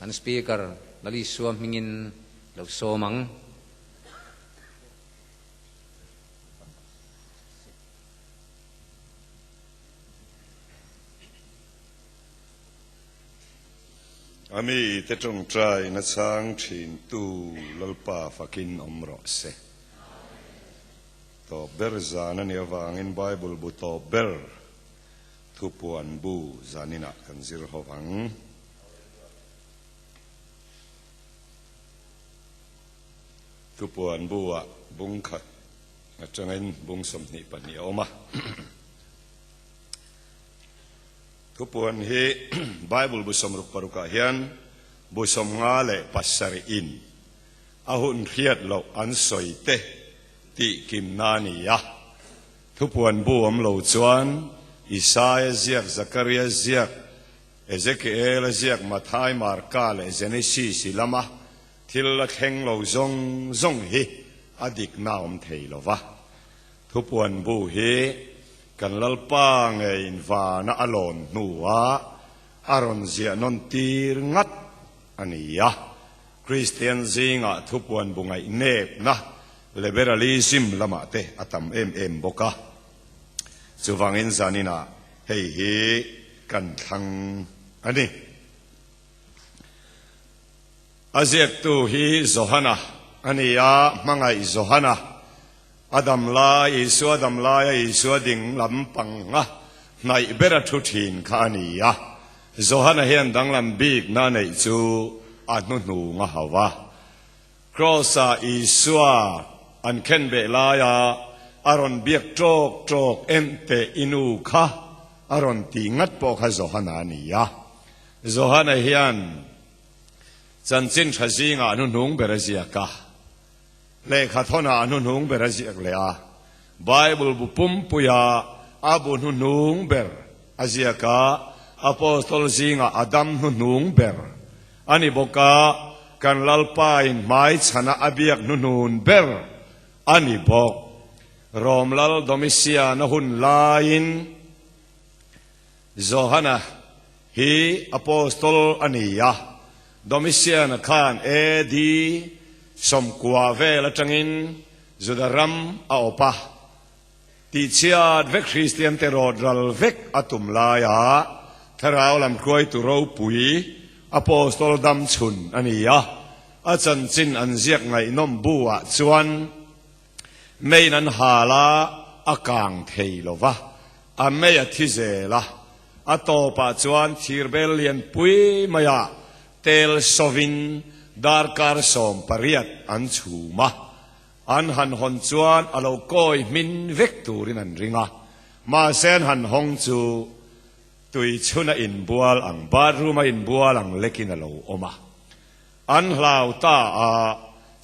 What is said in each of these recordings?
Kan Speaker Lalisua hmingin lo sawm ang. A mi te tawngtai na chhang thin tu Lalpa fakin awm rawh se. Tawp ber zan a nih avangin Bible bu tawp ber thupuan bu zaninah kan zir ho ang. Thupuan bu ah bung khat atangin bung 22 a awm a. Thupuan hi Bible bu 66 ah hian bu 57 in a hun hriat loh an sawi te tih kimna a ni a. Thupuan bu awm lo chuan Isaia ziak, Zakaria ziak, Ezekiela ziak, Mathai, Marka leh Genesis i lama thil la thleng lo zawng zawng hi a dikna a awm thei lo va. Thupuan bu hi kan Lalpa ngeiin vana a lawn hnuah a rawn ziah nawn tir ngat a ni a. Kristian zingah thupuan bu ngaihnepna, liberalism, lamah te a tam em em bawk a. Chuvangin zaninah hei hi kan thlang a ni. A ziaktu hi Johana a ni a, hmangaih Johana. A dam lai, Isua dam laia Isua ding lam panga hnaih bera thu thin kha a ni a. Johana hian danglam bikna a neih chu a hnuhnung a hau a. Kraws-ah Isua an khen beh laia a rawn biak tawk tawk en teh i nu kha a rawn tih ngat pawh kha Johana a ni a. Johana hian chanchin tha zingah a hnuhnung ber a ziak a. Lehkha thawnah a hnuhnung ber a ziak leh a, Bible bu pumpuia a bu hnuhnung ber a ziak a, Apostol zingah a dam hnuhnung ber a ni bawk a, kan Lalpain hmaichhana a biak hnuhnun ber a ni bawk. Rom Lal Domitian-a hun laiin Johana hi Apostol a ni a, Domitian-a khan AD 90 vel atangin Juda ram a awp a, tihchhiat vek Kristiante rawt ral vek a tum laia Thlarau lam hruaitu ropui Apostol dam chhun a ni a, a chanchin an ziak ngaihnawm bu ah chuan Meiin an hal a, a kang thei lo va, a mei a thi zel a. A tawpah chuan thirbel lianpui maiah tel sawin darkar 18 an chhum a. An han hawn chuan a lo kawi hmin vek turin an ring a, mahse an han hawng chu tui chhuna inbual ang, bathroom-a inbual ang lekin a lo awm a. An hlau ta a,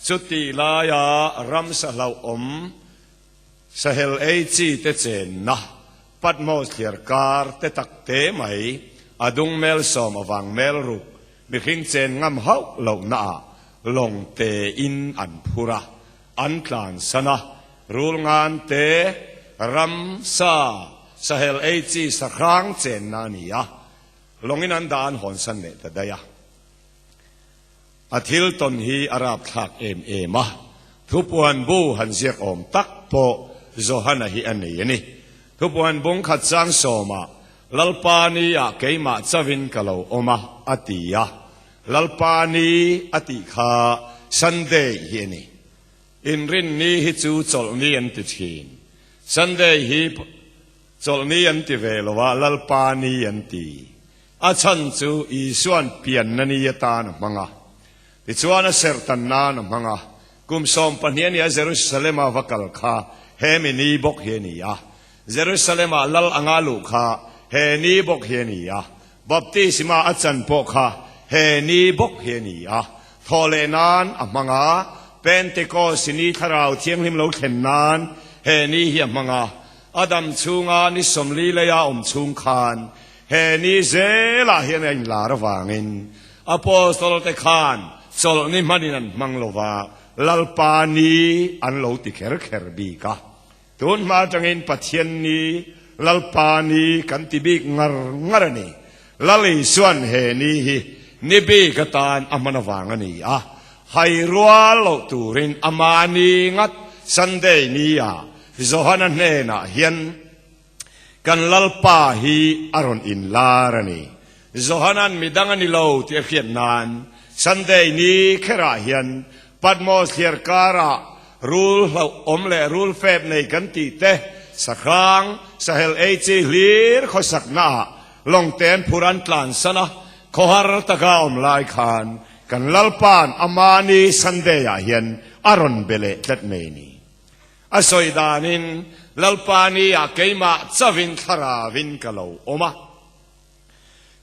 chutih laia ramsa hlauhawm Sahel ei chi te chenna Patmos thliar kar te tak te mai a dung mel sawm avang mel ruk mihring chen ngam hauh lohna ah lawng te in an phur a, an tlansan a, rul ngan te ramsa Sahel ei chi sahrang chenna a ni a, lawngin an dah an hawnsan leh ta daih a. A thil tawn hi a rapthlak em em a, thupuan bu han ziak awm tak pawh Johana hi a nei a ni. Thupuan bung khat chang sawmah, Lalpa ni ah keimah chauhin ka lo awm a, a ti a. Lalpa ni a tih kha Sunday hi a ni. Inrinni hi chu chawlhni an ti thin. Sunday hi chawlhni an ti ve lo a, Lalpa ni an ti. A chhan chu Isua'n pianna ni atan a hmang a, tichuan a serhtan nan a hmang a. Kum 12 a nia Jerusalem-a va kal kha he mi ni bawk hi a ni a. Jerusalem-ah lal anga luh kha he ni bawk hi a ni a. Baptisma a chan pawh kha he ni bawk hi a ni a. Thawh leh nan a hmang a, Pentecost ni Thlarau Thianghlim lo thlen nan he ni hi a hmang a. A dam chhunga ni 40 leia awm chhung khan He ni zelah hian a inlar avangin Apostol te khan chawlhni hmanin an hmang lo va, Lalpa ni an lo ti kher kher bik a. Tun hma atangin Pathian ni, Lalpa ni kan ti bik ngar ngar a ni. Lal Isuan he ni hi ni bik atan a hman avang a ni a, hai rual loh turin ama ni ngat Sunday ni ah Johana hnenah hian kan Lalpa hi a rawn inlar a ni. Johanan midang a ni lo tih a hriat nan Sunday ni kherah hian Patmos thliar karah rul hlauh awm leh rul fep nei kan tih te sahrang sahel ei chi hlir khawsaknaah lawngten phur an tlansan a, khawhar taka awm lai khan kan Lalpa'n amahni Sunday-ah hian a rawn be leh tlat mai a ni. A sawi danin Lalpa ni-ah keimah chauhin thlaravin ka lo awm a.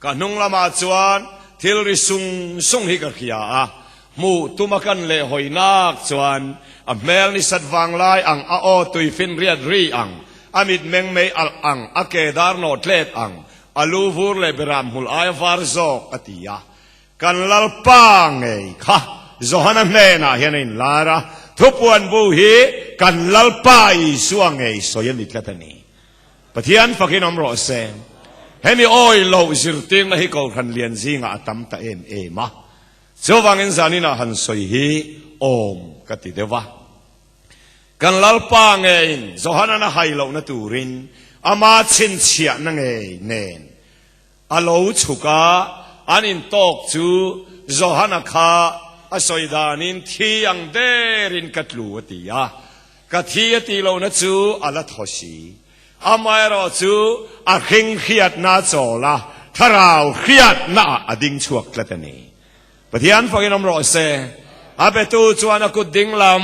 Ka hnung lamah chuan thil ri sung sung hi ka hria a, hmuh tuma kan leh hawi nak chuan a hmel ni sat vang lai ang, a aw tui finriat ri ang, a mit meng mei alh ang, a ke dar nawh tlet ang, a lu vur leh beram hmul aia var zawk a ti a. Kan Lalpa ngei kha Johana hnenah hian a inlar a, thupuan bu hi kan Lalpa Isua ngei sawi a ni tlat a ni. Pathian fakin awm rawh se. Hemi awi loh zirtirna hi Kohhran lian zingah a tam ta em em a. Chuvangin zaninah han sawi hi awm ka ti deuh a. Kan Lalpa ngeiin Johanan a hai lohna turin ama chhinchhiahna ngei nen a lo chhuk a, an intawk chu Johana kha a sawi danin thi ang derin ka tlu a ti a. Ka thi a tih lohna chu a la thaw si. Amaherawh chu a hring hriatna a chawl a, thlarau hriatnaah a ding chhuak tlat a ni. Pathian fakin awm rawh se. A betu chuan a kut ding lam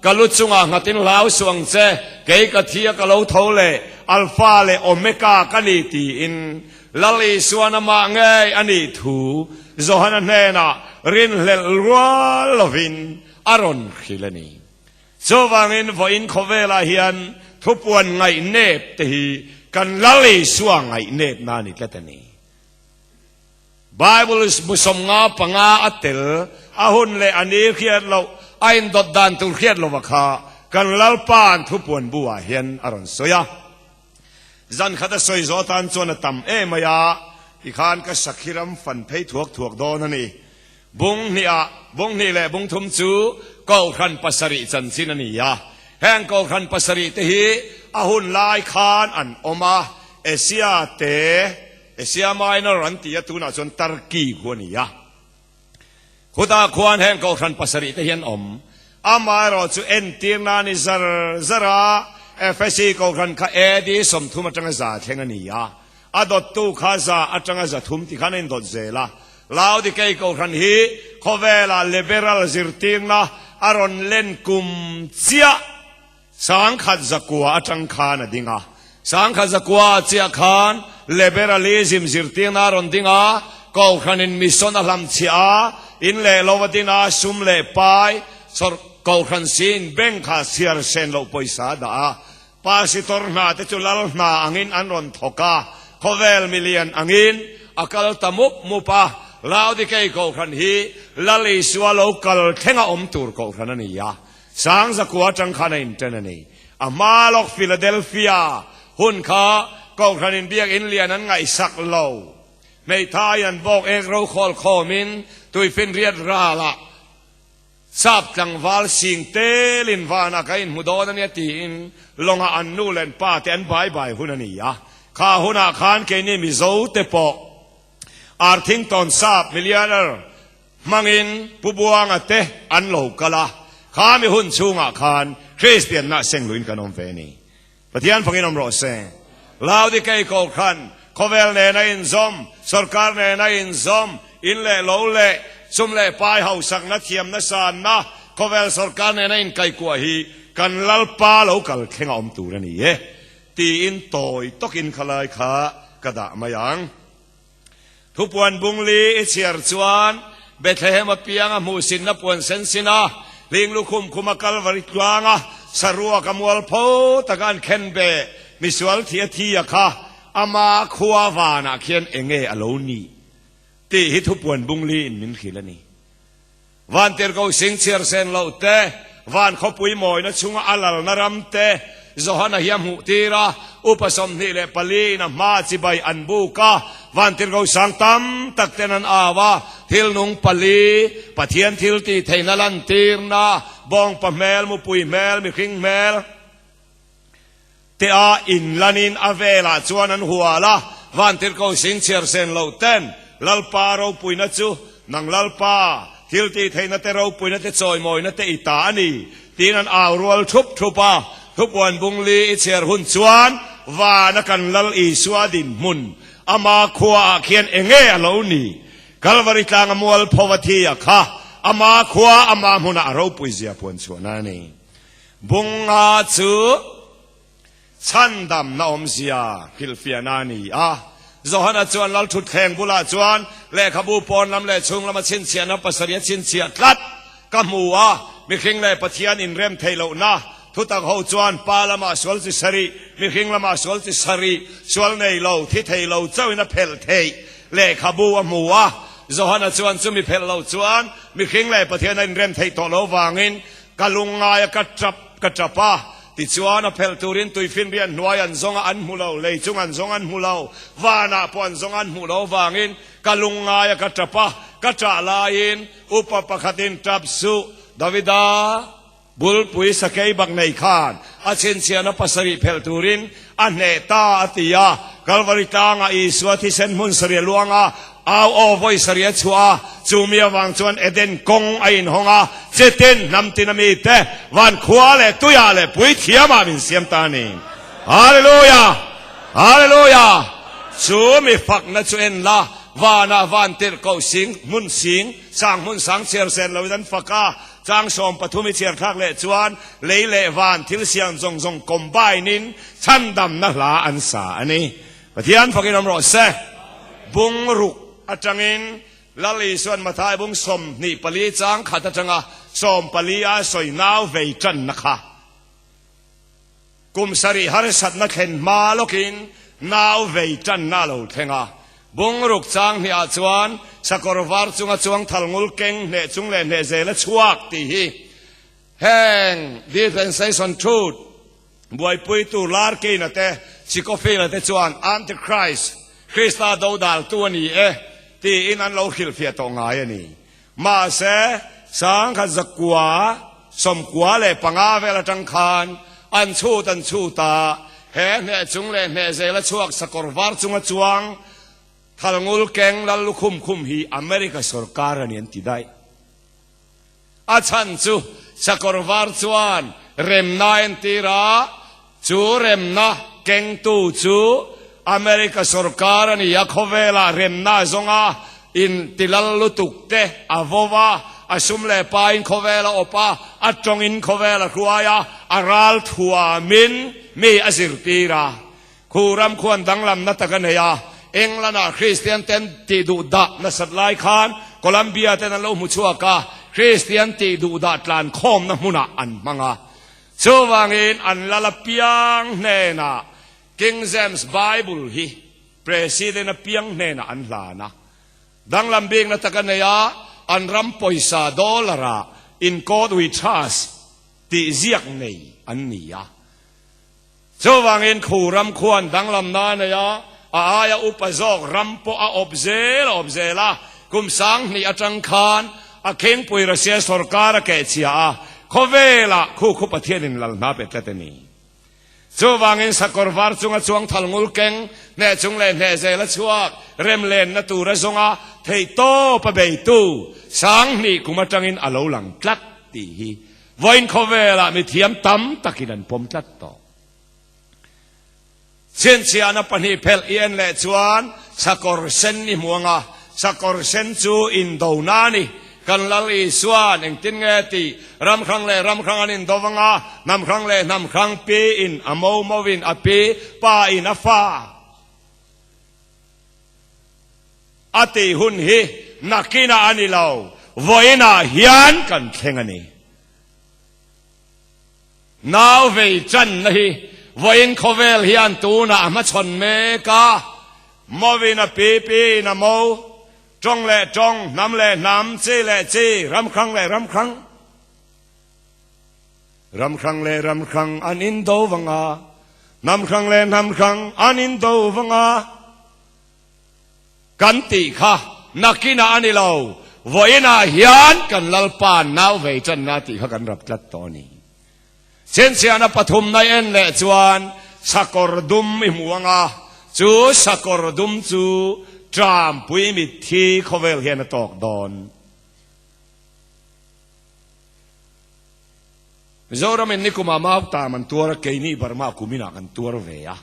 ka lu chungah nghatin hlau suh ang che, kei ka thi a ka lo tho leh, Alpha leh Omega ka ni tiin Lal Isuan amah ngei a nih thu Johana hnenah rinhlelh rual lovin a rawn hrilh a ni. Chuvangin vawiin khawvelah hian thupuan ngaihnep te hi kan Lal Isua ngaihnep na a ni tlat a ni. Bible musawm nga panga a tel a hun leh a ni hriat loh a indawt dan tur hriat lova kha kan Lalpa an thupuan bu ah hian a rawn sawi a. Zan khat a sawi zawh atan chuan a tam em mai a, tikhan ka sakhi ram fan phei thuak thuak dawn a ni. Bung hnih-ah, bung hnih leh bung thum chu Kohhran pasarih chanchin a ni a. Heng Kohhran pasarih te hi a hun lai khan an awm a, Asia te, Asia Minor an ti a, tunah chuan Turkey khu a ni a. Khutah khuan heng Kohhran pasarih te hi an awm. Amaherawh chu entir nan i zar zar a, Efesi Kohhran kha AD 30 atanga za thleng a ni a, a dawttu kha za atanga za thum ti khan a indawt zel a. Laodikei Kohhran hi khawvela liberal zirtirna a rawn len kum chiah 1000 zakua atang khan a ding a. 1000 zakua chiah khan liberalism zirtirna a rawn ding a, Kohhranin mission a hlamchhiah a, in leh lo a din a, sum leh pai, sawr Kohhran siin bank ah chhiar sen loh pawisa a dah a. Pasitor hna te chu lal hna angin an rawn thawk a, khawvel milian angin a kal ta mup mup a. Laodikei Kohhran hi Lal Isua lo kal thlenga awm tur Kohhran a ni a. 1000 atang khan a inten a ni. A hma lawk Philadelphia hun kha Kohhran inbiak in lian an ngaihsak lo. Hmeithai an bawk ek ro khawl khawmin tuifinriat ralah sap tlangval sing telin vanah ka inhmu dawn a nia tiin lawngah an nu leh an pa te an bai bai hun a ni a. Kha hunah khan keini Mizo te pawh Arthington sap millionaire Hmangin Pu Buanga te an lo kal a, kha mi hun chhungah khan Kristianna sengluin kan awm ve a ni. Pathian fangin awm rawh se. Laodikei Kohhran, khawvel nena inzawm, sorkar nena inzawm, in leh lo leh sum leh pai hausakna thiamna sanna, khawvel sorkar nena inkaikuah hi kan Lalpa lo kal thleng a awm tur a ni e, tiin tawi tawkin khalai kha ka dah mai ang. Thupuan bungli i chhiar chuan Bethlehem apianga hmuhsinna puan sen sin a, hling lukhum khuma Kalvari tluanga saruak a mualpho taka an khen be misual thi a thi a kha ama khua vanah khian enge a lo nih tih hi thupuan bungli in min hrilh a ni. Vantirhkoh sing chhiar sen loh te, van khawpui mawina chunga a lalna ram te, Johana hi a hmuh tir a, upa 24 in a hma chibai an buk a, vantirhko sang tam tak ten an au a, thil nung pali, Pathian thil tih theihna lantirna, bawngpa hmel, mupui hmel, mihring hmel te a inlanin a velah chuan an hual a, vantirhko sing chhiar sen loh ten Lalpa ropuina chu nang Lalpa thil tih theihna te ropuina te chawimawina te i ta a ni tiin an au rual thup thup a, thupuan bungli i chhiar hun chuan vana kan Lal Isua dinhmun ama khuaah khian enge a lo ni? Kalvari tlanga mualpho a thi a kha, ama khua ama hmunah a ropui zia puan chhuahna a ni. Bunga chu chhandamna awmzia hrilhfiahna a ni a. Johana chuan Lalthutthleng bulah chuan lehkhabu pawn lam leh chhung lama chhinchhiahna pasarih a chhinchhiah tlat ka hmu a, mihring leh Pathian inrem theih lohna thutak ho chuan pa lamah sual chi sarih, mihring lamah sual chi sarih, sual nei lo, thi thei lo chauhin a phelh theih lehkhabu a hmu a. Johana chuan chumi phelh lo chuan mihring leh Pathian a inrem theih tawh lo vangin Ka lungngaia ka tap ka tap a, tichuan a phelh turin tuifinriat hnuai an zawng a an hmu lo, lei chung an zawng an hmu lo, vanah pawh an zawng an hmuh lo vangin ka lungngaia ka tap a, ka tah laiin upa pakhatin tap suh, Davida bulpui sakei bak nei khan a chhinchhiahna pasarih phelh turin a hneh ta a ti a, Kalvari tlangah Isua thisen hmun sarih a luang a, au aw vawi sarih a chhuah a, chu mi avang chuan Eden kawng a inhawng a, chitin hnam tin a mite van khua leh tuiah leh puithiamah min siam ta a ni. Hallelujah! Hallelujah! Chu mi fakna chu en la, vanah van tirhkoh sing hmun sing sang hmun sang chhiar sen loin an fak a, Chang 13 i chhiar thlak leh chuan lei leh van thil siam zawng zawng combine in chhandamna hla an sa a ni. Pathian fakin awm rawh se. Bung ruk atangin Lal Isuan Mathai bung 24 chang khat atanga 14 a sawi nau vei tanna kha. Kum sarih harsatna thlen hma lawkin nau vei tanna a lo thleng a. Bungruk chang hniah chuan sakawr var chunga chuang thal ngul keng hneh chung leh hneh zel a chhuak tih hi heng dispensation truth buaipuitu Larkin-a te Scofield-a te chuan Antichrist, Krista dodaltu a ni e tiin an lo hrilhfiah tawh ngai a ni. Mahse, 1995 vel atang khan an chhut an chhut a, he hneh chung leh hneh zela chhuak sakawr var chunga chuang Thalngul keng lal lukhum khum hi America sorkar a ni an ti daih. A chhan chu sakawr var chuan remna a entir a, chu remna kengtu chu America sorkar a ni a, khawvelah remna a zawng a, in ti lal lutuk te a vo a, a sum leh pain khawvel a awp a, a tawngin khawvel a hruai a, a ral thuamin mi a zirtir a. Khu ram khuan danglamna tak a nei a, England-ah Kristian ten tih duh dah nasat lai khan Columbia ten an lo hmu chhuak a, Kristian tih duh dah tlan khawmna hmunah an hmang a. Chuvangin an lal apiang hnenah King James Bible hi President apiang hnenah an hlan a. Danglam bikna tak a nei a, an ram pawisa dollar-ah In God We Trust tih ziak nei an ni a. Chuvangin khu ram khuan danglamna a nei a, a aia upa zawk ram pawh a awp zel a awp zel a. Kum 2000 atang khan a khingpui Russia sorkar a kehchhia a, khawvelah khu khu Pathianin lal hna pe tlat a ni. Chuvangin sakawr var chunga chuang thal ngul keng, hneh chung leh hneh zel a chhuak, rem lenna tur a zawng a, theihtawp a beitu 2000 kum atangin a lo lang tlat tih hi Vawiin khawvelah mithiam tam takin an pawm tlat tawh. Chhinchhiahna pahnih phelh i en leh chuan sakawr sen i hmu ang a, sakawr sen chu indona a ni. Kan Lal Isua'n engtin nge tih ram hrang leh ram hrang an indo vang a, hnam hrang leh hnam hrang piin a mo moin a pi, pa in a fa. A tih hun hi nakinah a ni lo, vawiinah hian kan thleng a ni. Nau vei channa hi vawiin khawvel hian tunah a hmachhawn mek a, mawin a pi piin a mo, tawng leh tawng, hnam leh hnam, chi leh chi, ram hrang leh ram hrang. Ram hrang leh ram hrang an indo vang a, hnam hrang leh hnam hrang an indo vang a. Kan tih kha nakinah a ni lo, vawiinah hian kan Lalpa nau vei tanna tih kha kan rap tlat tawh a ni. Chhinchhiahna pathumna en leh chuan sakawr dum i hmu ang a, chu sakawr dum chu Trumpui mitthi khawvel hian a tawk dawn. Mizoramin nikumah Mautam an tuar a, keini Burma kuminah kan tuar ve a.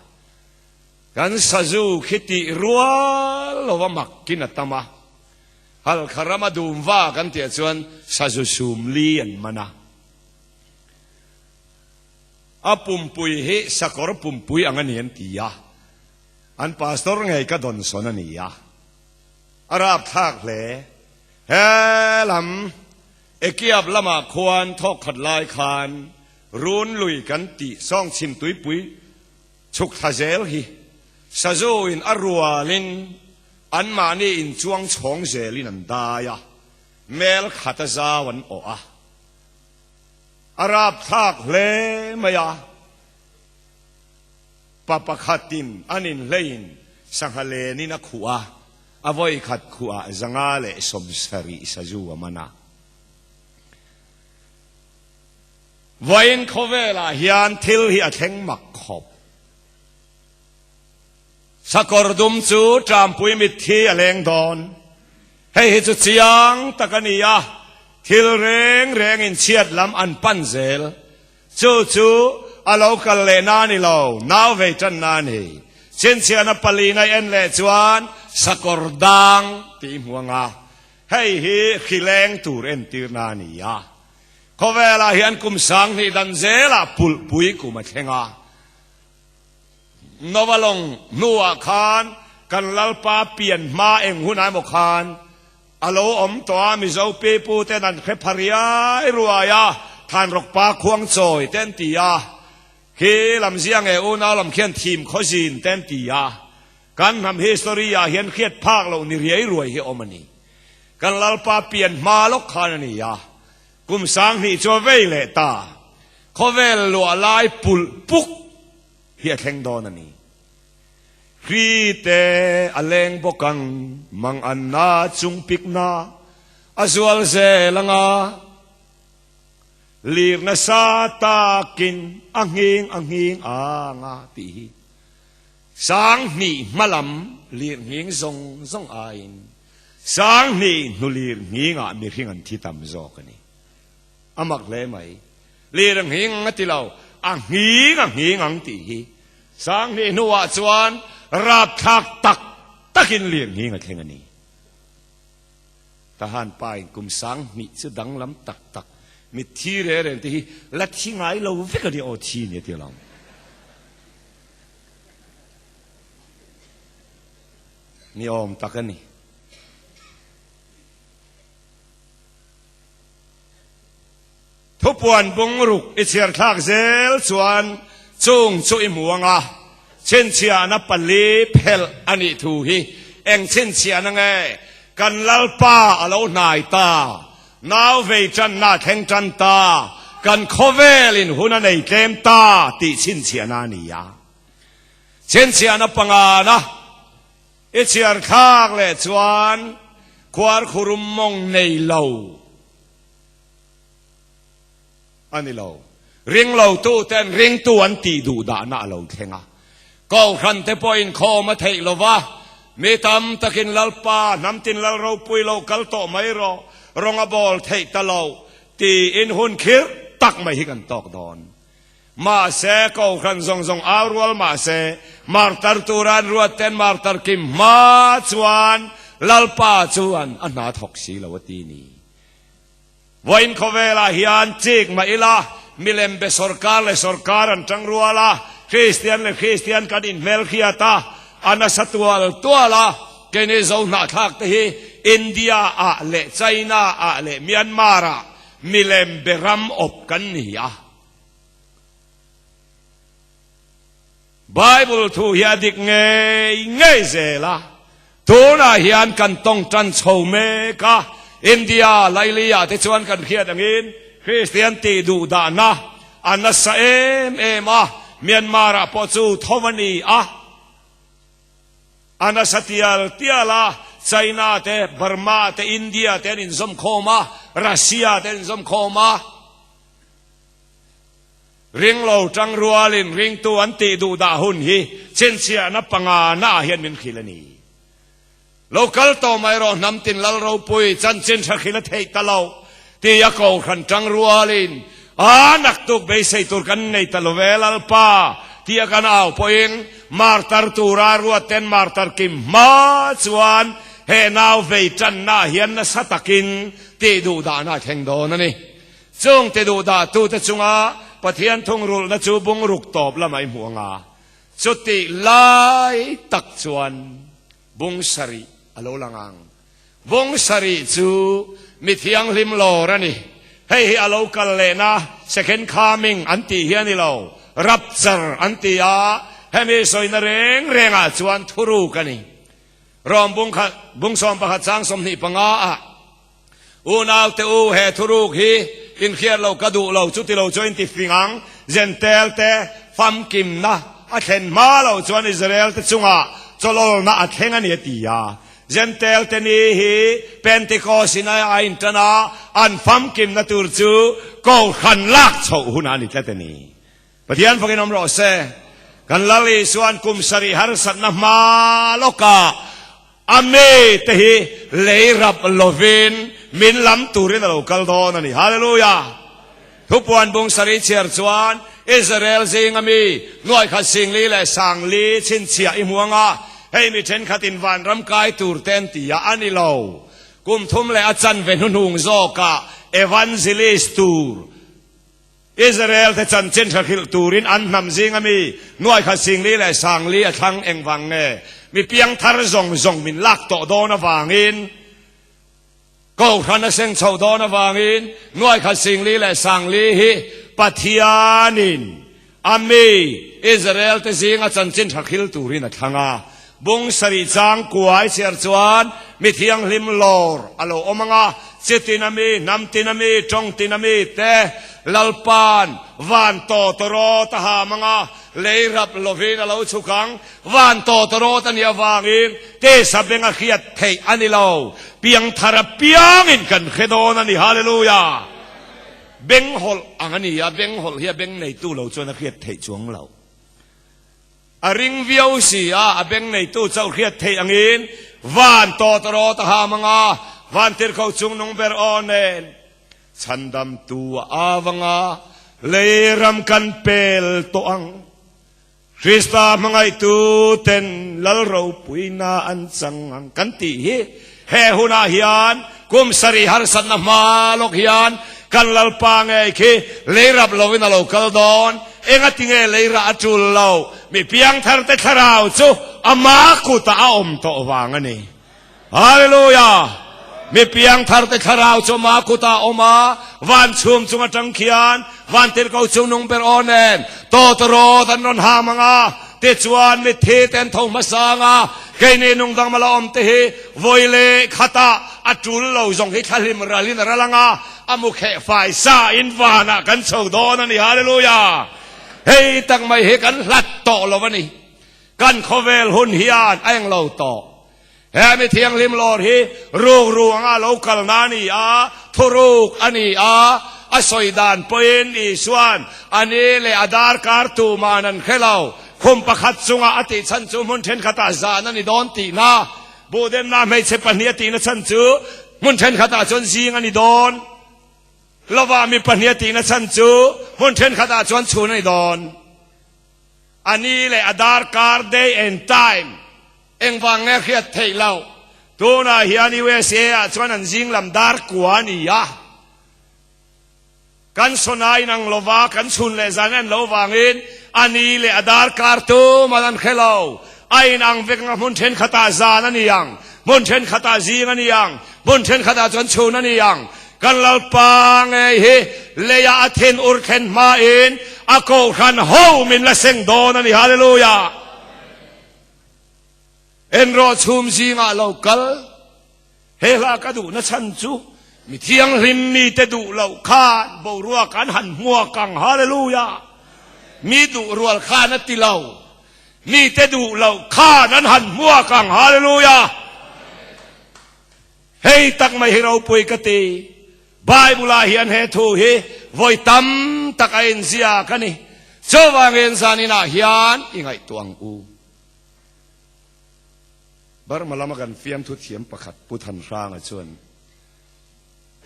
Kan sazu khi tih rual lova makin a tam a, Halkha rama dumva kan tih ah chuan sazu sumli an man a. A pumpui hi sakawr pumpui ang a ni an ti a, an pastor ngei ka dawnsawn a ni a, a rapthlak hle. He lam Ekiap lamah khuan thawkkhat lai khan run lui kan tih sawngchhim tuipui chhuk thla zel hi sazu in a rualin anmahni inchuang chhawng zelin an dai a, mel khat a zau an awh a. A rapthlak hle mai a, pa pakhatin an inhleiin sangha lenin a khuh a, a vawi khat khuhah zanga leh 70 sazu a man a. Vawiin khawvelah hian thil hi a thleng mak khawp. Sakawr dum chu Ṭampui mitthi a leng dawn. Hei hi chu chiang tak a ni a, thil reng reng in chhiat lam an pan zel. Chu chu a lo kal leh na a ni lo, nau vei tan na a ni. Chhinchhiahna palina i en leh chuan sakawr dang tih i hmu ang a, hei hi hri leng tur entirna a ni a. Khawvelah hian kum 2000 dan zelah pulhpui kum a thleng a. Nova lawng hnuah khan kan Lalpa pian hma eng hunah emaw khan a lo awm tawh a, Mizo pipu ten an hre pha riai ruai a, Thanrawkpa khuang chawi te an ti a, khi lam zia nge unau lam khian thim khaw zin te an ti a, kan hnam history ah hian hriat phak loh ni riai ruai hi awm a ni. Kan Lalpa pian hma lawk khan a ni a, kum 2000 chu a vei leh ta. Khawvel luah lai pulh puk hi a thleng dawn a ni. Hri te a leng bawk ang, mang anna chung pikna a zual zel ang a, lir nasa takin a nghing a nghing ang a tih hi 2000 hmalam lir nghing zawng zawng aiin 2000 hnu lir nghingah mihring an thi tam zawk a ni. A mak hle mai. Lir a nghing ang a ti lo, a nghing a nghing ang tih hi. 2000 hnuah chuan rapthlak tak takin lir nghing a thleng a ni. Tahan pain kum 2000 chu danglam tak tak mitthi re reng te hi la thi ngai lo vek a ni aw thi ni a ti lo. Ni awm tak a ni. Thupuan bungruk i chhiar thlak zel chuan chung chu i hmu ang a, chhinchhiahna pali phelh a nih thu hi eng chhinchhiahna nge? Kan Lalpa a lo hnai ta, nau vei tanna a thleng tan ta, kan khawvelin hun a nei tlem ta tih chhinchhiahna a ni a. Chhinchhiahna pangana i chhiar thlak leh chuan khuarkhurum mawng nei lo a ni lo. Ring lo tu ten ringtu an tih duh dahna a lo thleng a. Kohhran te pawhin khawm a theih lo va, mi tam takin Lalpa hnam tin lal ropui lo kal tawh mai rawh, rawng a bawl theih ta lo tiin hun khirh tak mai hi kan tawk dawn. Mahse, kohhran zawng zawng au rual mahse, martar tura an ruat ten martar kim hma chuan Lalpa chuan a hna thawk si lo a ti ni. Vawiin khawvelah hian chik mah ila, milem be sorkar leh sorkar an tang rual a, Kristian leh Kristian kan inhmelhriat a, a nasa tual tual a, keini Zo hnahthlak te hi India ah leh China ah leh Myanmar ah milem be ram awp kan ni a. Bible thu hi a dik ngei ngei zel a, tunah hian kan tawng tan chho mek a, India laili ah te chuan kan hriat angin Kristian tih duh dahna. a nasa em em a, Myanmar ah pawh chu tho a ni a, a nasa tial tial a, China te, Burma te, India te an inzawm khawm a, Russia te an inzawm khawm a. Ringlo tangrualin ringtu an tih duh dah hun hi chhinchhiahna pangana ah hian min hrilh a ni. Lo kal tawh mai rawh hnam tin lal ropui chanchin tha hrilh a theih ta lo tia kohhran tangrualin a naktuk beisei tur kan nei ta lo ve Lalpa tia kan au pawhin martar tura ruat ten martar kim hma chuan he nau vei tanna ah hian nasa takin tih duh dahna a thleng dawn a ni. Chung ti duh dah tute chunga Pathian thungrulhna chu bungruk tawp lamah i hmuh anga, chutih lai tak chuan bung sarih a lo lang ang. Bung sarih chu mi thianghlim lawr a ni. Hei hi a lo kal lehna second coming an tih hi a ni lo, rapture an ti a, hemi sawina reng rengah chuan thuruk a ni. Rom bung khat, bung 11 chang 25 ah. Unaute u, he thuruk hi inhriat lo ka duh lo, chuti lo chuan inti fing ang. Jentail te famkimna a thlen hma lo chuan Israel te chungah chawlawlna a thleng a ni a ti a. Jentail te ni hi Pentecost in a intan a, an famkimna tur chu Kohhran lak chhoh hunah a ni tlat a ni. Pathian fakin awm rawh se. Kan Lal Isuan kum sarih harsatna hma lawkah A mi te hi lei rap lovin min lam turin a lo kal dawn a ni. Hallelujah! Thupuan bung sarih chhiar chuan Israel zinga mi nuaikhat singli leh sangli chhinchhiah i hmu anga hei mi thenkhatin vanram kai tur te an ti a, a ni lo. Kum thum leh a chanve hnuhnung zawkah evangelist tur Israel te chanchin hre hrilh turin an hnam zinga mi nuaikhat singli leh sangli a thlang engvang nge? Mi piangthar zawng zawng min lak tawh dawn avangin, Kohhran a seng chhoh dawn avangin nuaikhat singli leh sangli hi Pathianin a mi Israel te zinga chanchin hre hrilh turin a thlang a. Bung sarih chang kuai chhiar chuan mi thianghlim lawr a lo awm ang a, chi tin a mi, hnam tin a mi, tawng tin a mi te Lalpa'n van tawtawrawt a ham ang a, lei rap lovin a lo chhuk ang. Van tawtawrawt a nih avangin tisa beng a hriat theih a ni lo, piangthar apiangin kan hre dawn a ni. Hallelujah! Beng hawlh ang a ni a, beng hawlh hi a beng neitu lo chuan a hriat theih chuang lo. A ring viau si a, a beng neitu chauh hriat theih angin van tawt rawt a ham ang a, van tirhko chungnung ber aw nen chhandamtu a av ang a, lei ram kan pel tawh ang. Krista hmangaihtu ten Lal ropuina an chang ang kan tih hi he hunah hian kum sarih harsatna hma lawk hian kan Lalpa ngei khi lei rap lovin a lo kal dawn. Engati nge lei rah a tul lo? Mi piangthar te thlarau chu ama kutah a awm tawh vang a ni. Hallelujah! Mi piangthar te thlarau chu ama kutah a awm a, van chhum chung atang khian van tirhko chungnung ber aw nen tawtawrawt an rawn ham ang a, tichuan mitthi te an tho hmasa ang a, keini nungdang mala awm te hi vawi leh khatah a tul lo zawng hi thlahlim ralin a ral ang a, A mu kheh fai sa in vanah kan chho dawn a ni. Hallelujah! Hei tak mai hi kan hlat tawh lo a ni. Kan khawvel hun hian a eng lo tawh. He mi thianghlim lawr hi rukru anga lo kalna a ni a, thuruk a ni a, a sawi dan pawhin Isuan a ni leh a darkar tuman an hre lo. Khum pakhat chunga a tih chhan chu hmun thenkhatah zan a ni dawn tihna. Buhdemna hmeichhe pahnih a tihna chhan chu Hmun thenkhatah chuan zing a ni dawn lova, mi pahnih a tihna chhan chu hmun thenkhatah chuan chhun a ni dawn. A ni leh a darkar, day and time, engvang nge hriat theih loh. Tunah hian USA ah chuan an zing lam dar kua a ni a. Kan sawna inang lova, kan chhun leh zan en lo vangin a ni leh a darkar tuman an hre lo. A inang vek anga hmun thenkhatah zan a ni ang, hmun thenkhatah zing a ni ang, hmun thenkhatah chuan chhun a ni ang. Kan Lalpa ngei hi leiah a thin ur thlen hmain a kohhran ho min la seng dawn a ni. Hallelujah! Enrawh chhum zingah lo kal. He hla ka duhna chhan chu. Mi thianghlim mite duh loh khan boruak an han hmuak ang. Hallelujah! Mi duh rual khan a ti lo. Mite duh loh khan an han hmuak ang. Hallelujah! Hei tak mai hi ropui ka ti. Bible-ah hian he thu hi vawi tam tak a inziak a ni. Chuvangin zaninah hian i ngaihtuah ang u. Burma lama kan fiamthu thiam pakhat Pu Thanhranga chuan,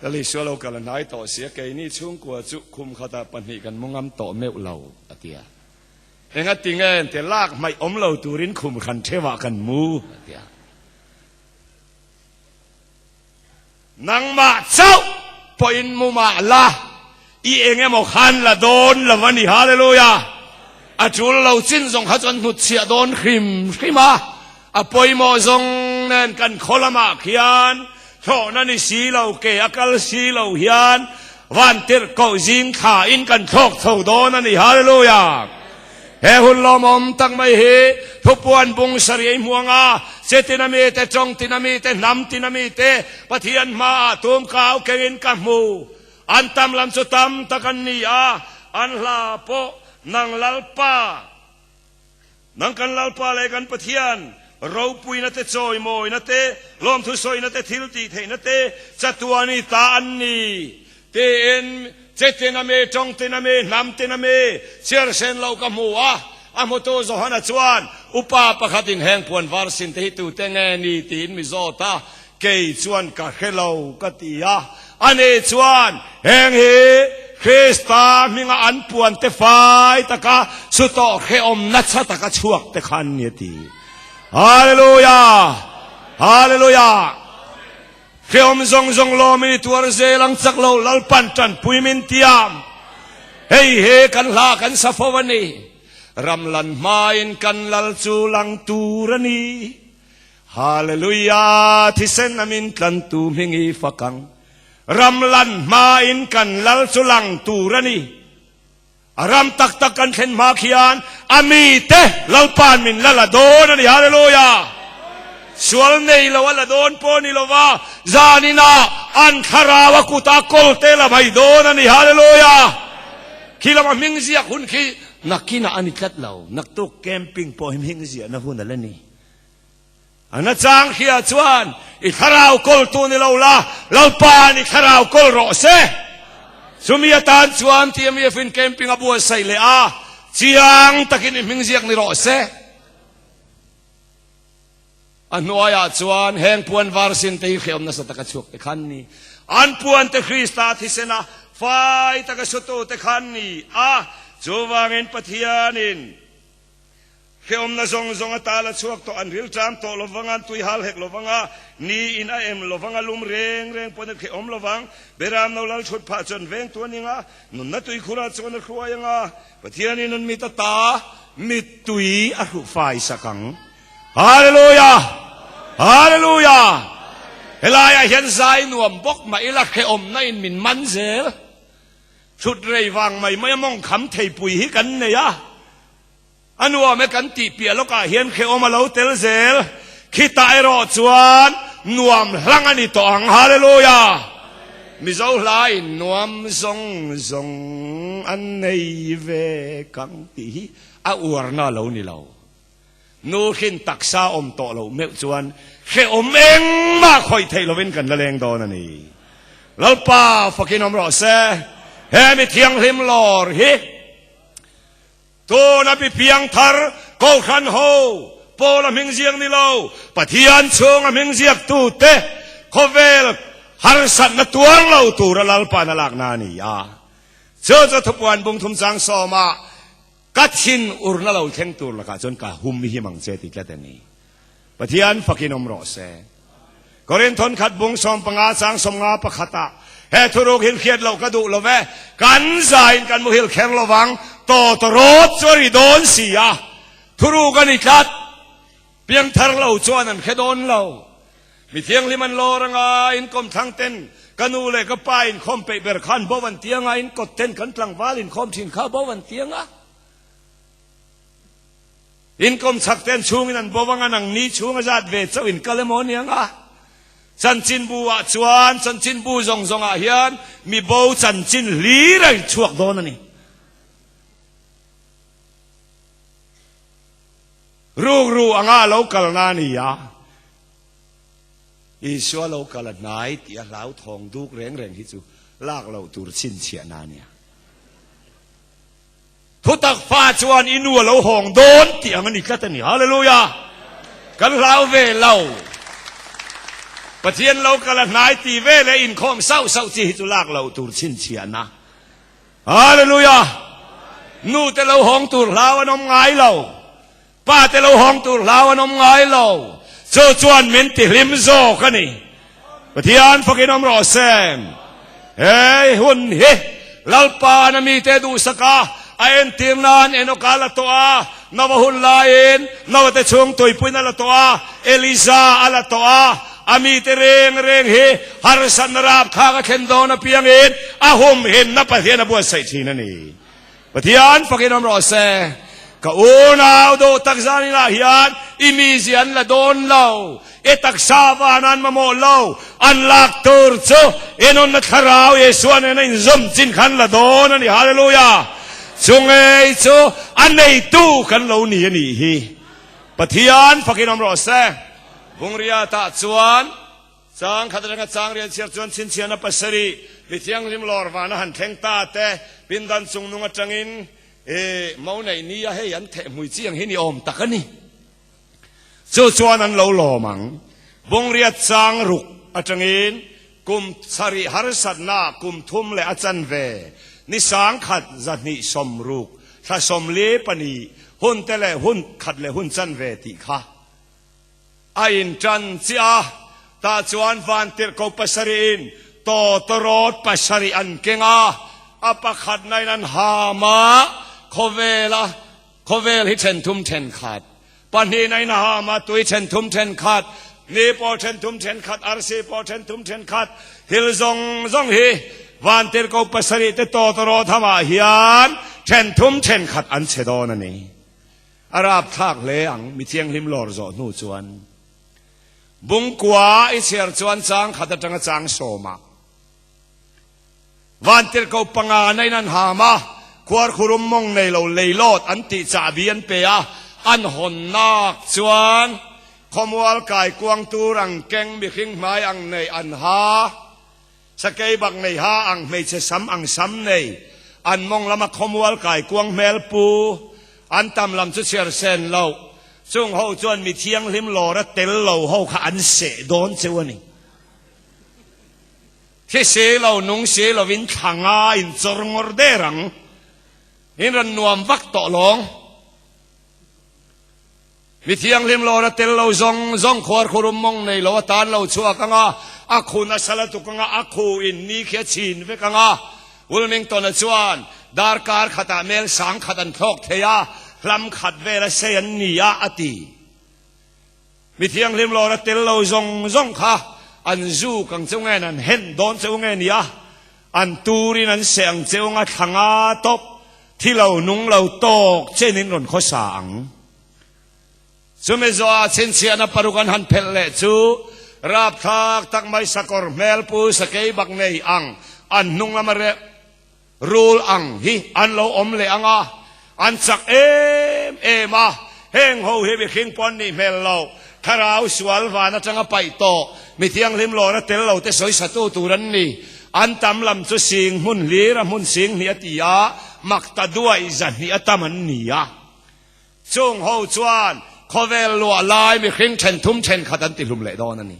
Lal Isua lo kal a hnai tawh si a, keini chhungkua chu khum khatah pahnih kan mu ngam tawh meuh lo, a ti a. Engati nge ente lak hmaih awm lo turin khum hran theuhah kan mu, a ti a. Nangmah chauh pawhin mu mah la, i eng emaw khan la dawn lo a ni. Hallelujah! A tul lo chin zawng kha chuan hnutchhiah dawn hrim hrim a, a pawimawh zawng nen kan khaw lamah khian thlawhna ni si lo, ke a kal si lo hian vantirhkoh zing thla in kan thlawk chho dawn a ni. Hallelujah! He hun lawmawm tak mai hi thupuan bung sarih hmuanga che tina mite, tawng tina mite, hnam tina mite Pathian hmaah tumkau kengin ka hmu. An tam lam chu tam tak an ni a, an hla pawh nang Lalpa, nang kan Lalpa leh kan Pathian ropuina te, chawimawina te, lawmthu sawina te, thil tih theihna te chatuani ta an ni. Tiin che tin a mi, tawng tin a mi, hnam tin a mi chhiar sen lo ka hmu a. A hmutu Johana chuan, Upa pakhatin heng puan var sin te hi tute nge ni? tiin mi zawt a. Kei chuan ka hre lo ka ti a. Ani chuan, Heng hi Krista hminga an puan te fai taka chutawh hrehawm nasa taka chhuak te kha an ni a ti. Hallelujah! Hallelujah! Hreawm zawng zawng lawm i tuar zel ang chak lo Lalpan tanpui min tiam. Hei he kan hla kan sa fo a ni. Ram lan hmain kan lal chu lang tur a ni. Hallelujah thisen a min tlantu hming i fak ang. Ram lan hmain kan lal chu lang tur a ni. A ram tak tak kan thlen hma khian a mite Lalpa'n min la la dawn a ni. Hallelujah! Sual nei lo a la dawn pawh ni lova, zaninah an thlarau a kuta kawlte la mai dawn a ni. Hallelujah! Khi lama hming ziak hun khi nakinah a ni tlat lo. Naktuk camping pawh hi hming ziahna hun a la ni. A nachang hria chuan i thlarau kawltu ni lo la, Lalpa'n i thlarau kawl rawh se. Chumi atan chuan TMF-in camping a buatsaih leh a, chiang takin i hming ziak ni rawh se. A hnuaiah chuan heng puan var sin te hi hrehawm nasa taka chhuak te khan ni. An puan te Krista thisena fai taka sutu te khan ni a, chuvangin Pathianin Hrehawmna zawng zawng a tal a chhuak tawh, an ril ṭam tawh lovang a, an tui hal hek lovang a, ni in a em lovang a, lum reng reng pawn a hrehawm lovang. Beram no lal chhut phah chuan vengtu a ning a, nunna tuikhurah chuan a hruai ang a, Pathianin an mit a ta, mittui a hruh fai sak ang. Hallelujah! Hallelujah! Helaiah hian zai nuam bawk mah ila hrehawmna in min man zel. Chhut rei vang mai mai a mawng kham theipui hi kan nei a. A nuam e kan tih piah lawkah hian hrehawm a lo tel zel. Khitah erawh chuan nuam hlang a ni tawh ang. Hallelujah! Mizo hlain nuam zawng zawng an nei ve kang tih hi a uarna a lo ni lo. Nu hrin taksa awm tawh loh meuh chuan hrehawm engmah khawih theih lovin kan la leng dawn a ni. Lalpa fakin awm rawh se. He mi thianghlim lawr hi. Tuna mi piangthar Kohhran ho pawl a hming ziak ni lo, Pathian chhung a hming ziaktute khawvel harsatna tuar lo tura Lalpa'n a lakna a ni a. Chu chu thupuan bung thum chang sawmah ka thin urna lo thleng tur lakah chuan ka hum him ang che ti tlat a ni. Pathian fakin awm rawh se. Korinthon khat bung 15 chang 50 pakhatah he thuruk hin hriat loh ka duh lo ve, kan zain kan muhil kher lovang, tawtawrawt chu a ri dawn si a, thuruk a ni tlat. Piangthar lo chuan an hre dawn lo. Mi thianghlim an lawr anga inkawm thlang ten ka nu leh ka pa inkhawm peih ber khan bo an tiang a, inkawt ten kan tlangval inkhawm thin kha bo an tiang a. Inkawm chhak ten chhungin an bo vang a, nang ni chhung a zat ve chauh in kal emaw aniang a. Chanchinbu ah chuan chanchinbu zawng zawng ah hian mi bo chanchin hlir a inchhuak dawn a ni. Rukru anga a lo kalna a ni a, Isua lo kal a hnai tih a hlauthawng duk reng reng hi chu lak loh tur chhinchhiahna a nia. Thutak fa chuan i nu a lo hawng dawn tih ang a ni tlat a ni. Hallelujah! Kan hlau ve lo. Pathian lo kal a hnai ti ve leh inkhawm sauh sauh chi hi chu lak loh tur chhinchhiahna. Hallelujah! Nu te lo hawng tur hlau an awm ngai lo. Pa te lo hawng tur hlau an awm ngai lo. Chu chuan min ti hlim zawk a ni. Pathian fakin awm rawh se. He hun hi Lalpa na mite duhsak a, a entir nan Enoka a la tawh a, Noa hun laiin Noa te chhung tuipuiin a la tawh a, Eliza a la tawh a, a mite reng reng hi harsatna rapthlak a thlen dawn apiangin a humhimna Pathian a buatsaih thin a ni. Pathian fakin awm rawh se. Ka unau duh tak zaninah hian i mizia an la dawn lo, i taksa van an mamawh lo, an lak tur chu i nunna thlarau Isua nena inzawm chin kha an la dawn a ni. Hallelujah! Chu ngei chu a neitu kan lo ni a nih hi. Pathian fakin awm rawh se. Bungriatah chuan. Chang khat atanga chang rian chhiar chuan chhinchhiahna pasarih mi thianghlim lawr vana han thleng ta te, pindan chungnung atangin i mo neih ni a hei an theh hmui chi ang hi ni awm tak a ni. Chu chuan an lo lawm ang. Bungriat chang ruk atangin kum sarih harsatna kum thum leh a chanve ni sangkhat zahnih sawmruk thla sawmli pahnih hun te leh hun khat leh hun chanve tih kha A inṭan chiah a, tah chuan vantirhko pasarihin tawtawrawt pasarih an keng a, a pakhatnain an ham a, khawvela khawvel hi ṭhenthum ṭhenkhat, pahnihnain a ham a, tui ṭhenthum ṭhenkhat, ni pawh ṭhenthum ṭhenkhat, arsi pawh ṭhenthum ṭhenkhat, thil zawng zawng hi vantirhko pasarih te tawtawrawt hamah hian ṭhenthum ṭhenkhat an che dawn a ni. A rapthlak hle ang, mi thianghlim lawr zawh hnu chuan. Bungkua i chhiar chuan chang khat atanga chang sawmah Vantirhko panga na in an ham a, khuarkhurum mawng nei lo leilawt an tih chahbi an pe a, an hawnnak chuan khawmual kaikuang tur ang keng mihring hmai ang nei an ha. Sakei bak nei ha ang hmeichhe sam ang sam nei, an mawng lama khawmual kaikuang hmel pu, an tam lam chu chhiar sen loh, chung ho chuan mi thianghlim lawr a tel lo ho kha an seh dawn cheu a ni. Thi si lo, nung si lovin thla nga in chawr ngawr der ang, in rawn nuam vak tawh lawng. Mi thianghlim lawr a tel lo zawng zawng khuarkhurum mawng nei lo atan lo chhuak ang a, a khu nasa la tuk ang a, a khu in ni khi a chhin vek ang a. Wilmington-a chuan darkar khatah mel sang khat an thlawk thei a, hlam khat vela sei an ni a, a ti. Mi thianghlim lawr a tel lo zawng zawng kha an zuk ang cheu nge, an hen dawn cheu nge ni a, an turin an seh ang cheu ang a, thla nga tawp thi lo nung lo tawk chenin rawn khawsa ang. Chumi zawhah chhinchhiahna paruk an han phelh leh chu rapthlak tak mai sakawr hmel pu sakei bak nei ang an hnung lama reh rul ang hi an lo awm leh ang a, an chak em em a, heng ho hi mihring pawh an nih hmel lo, thlarau sual van atanga paih tawh mi thianghlim lawra tel lo te sawisatu tur an ni, an tam lam chu sing hmun hlir a hmun sing hnih a ti a, makta duai zahnih a tam an ni a. Chung ho chuan khawvel luah lai mihring thenthum thenkhat an tihlum leh dawn a ni.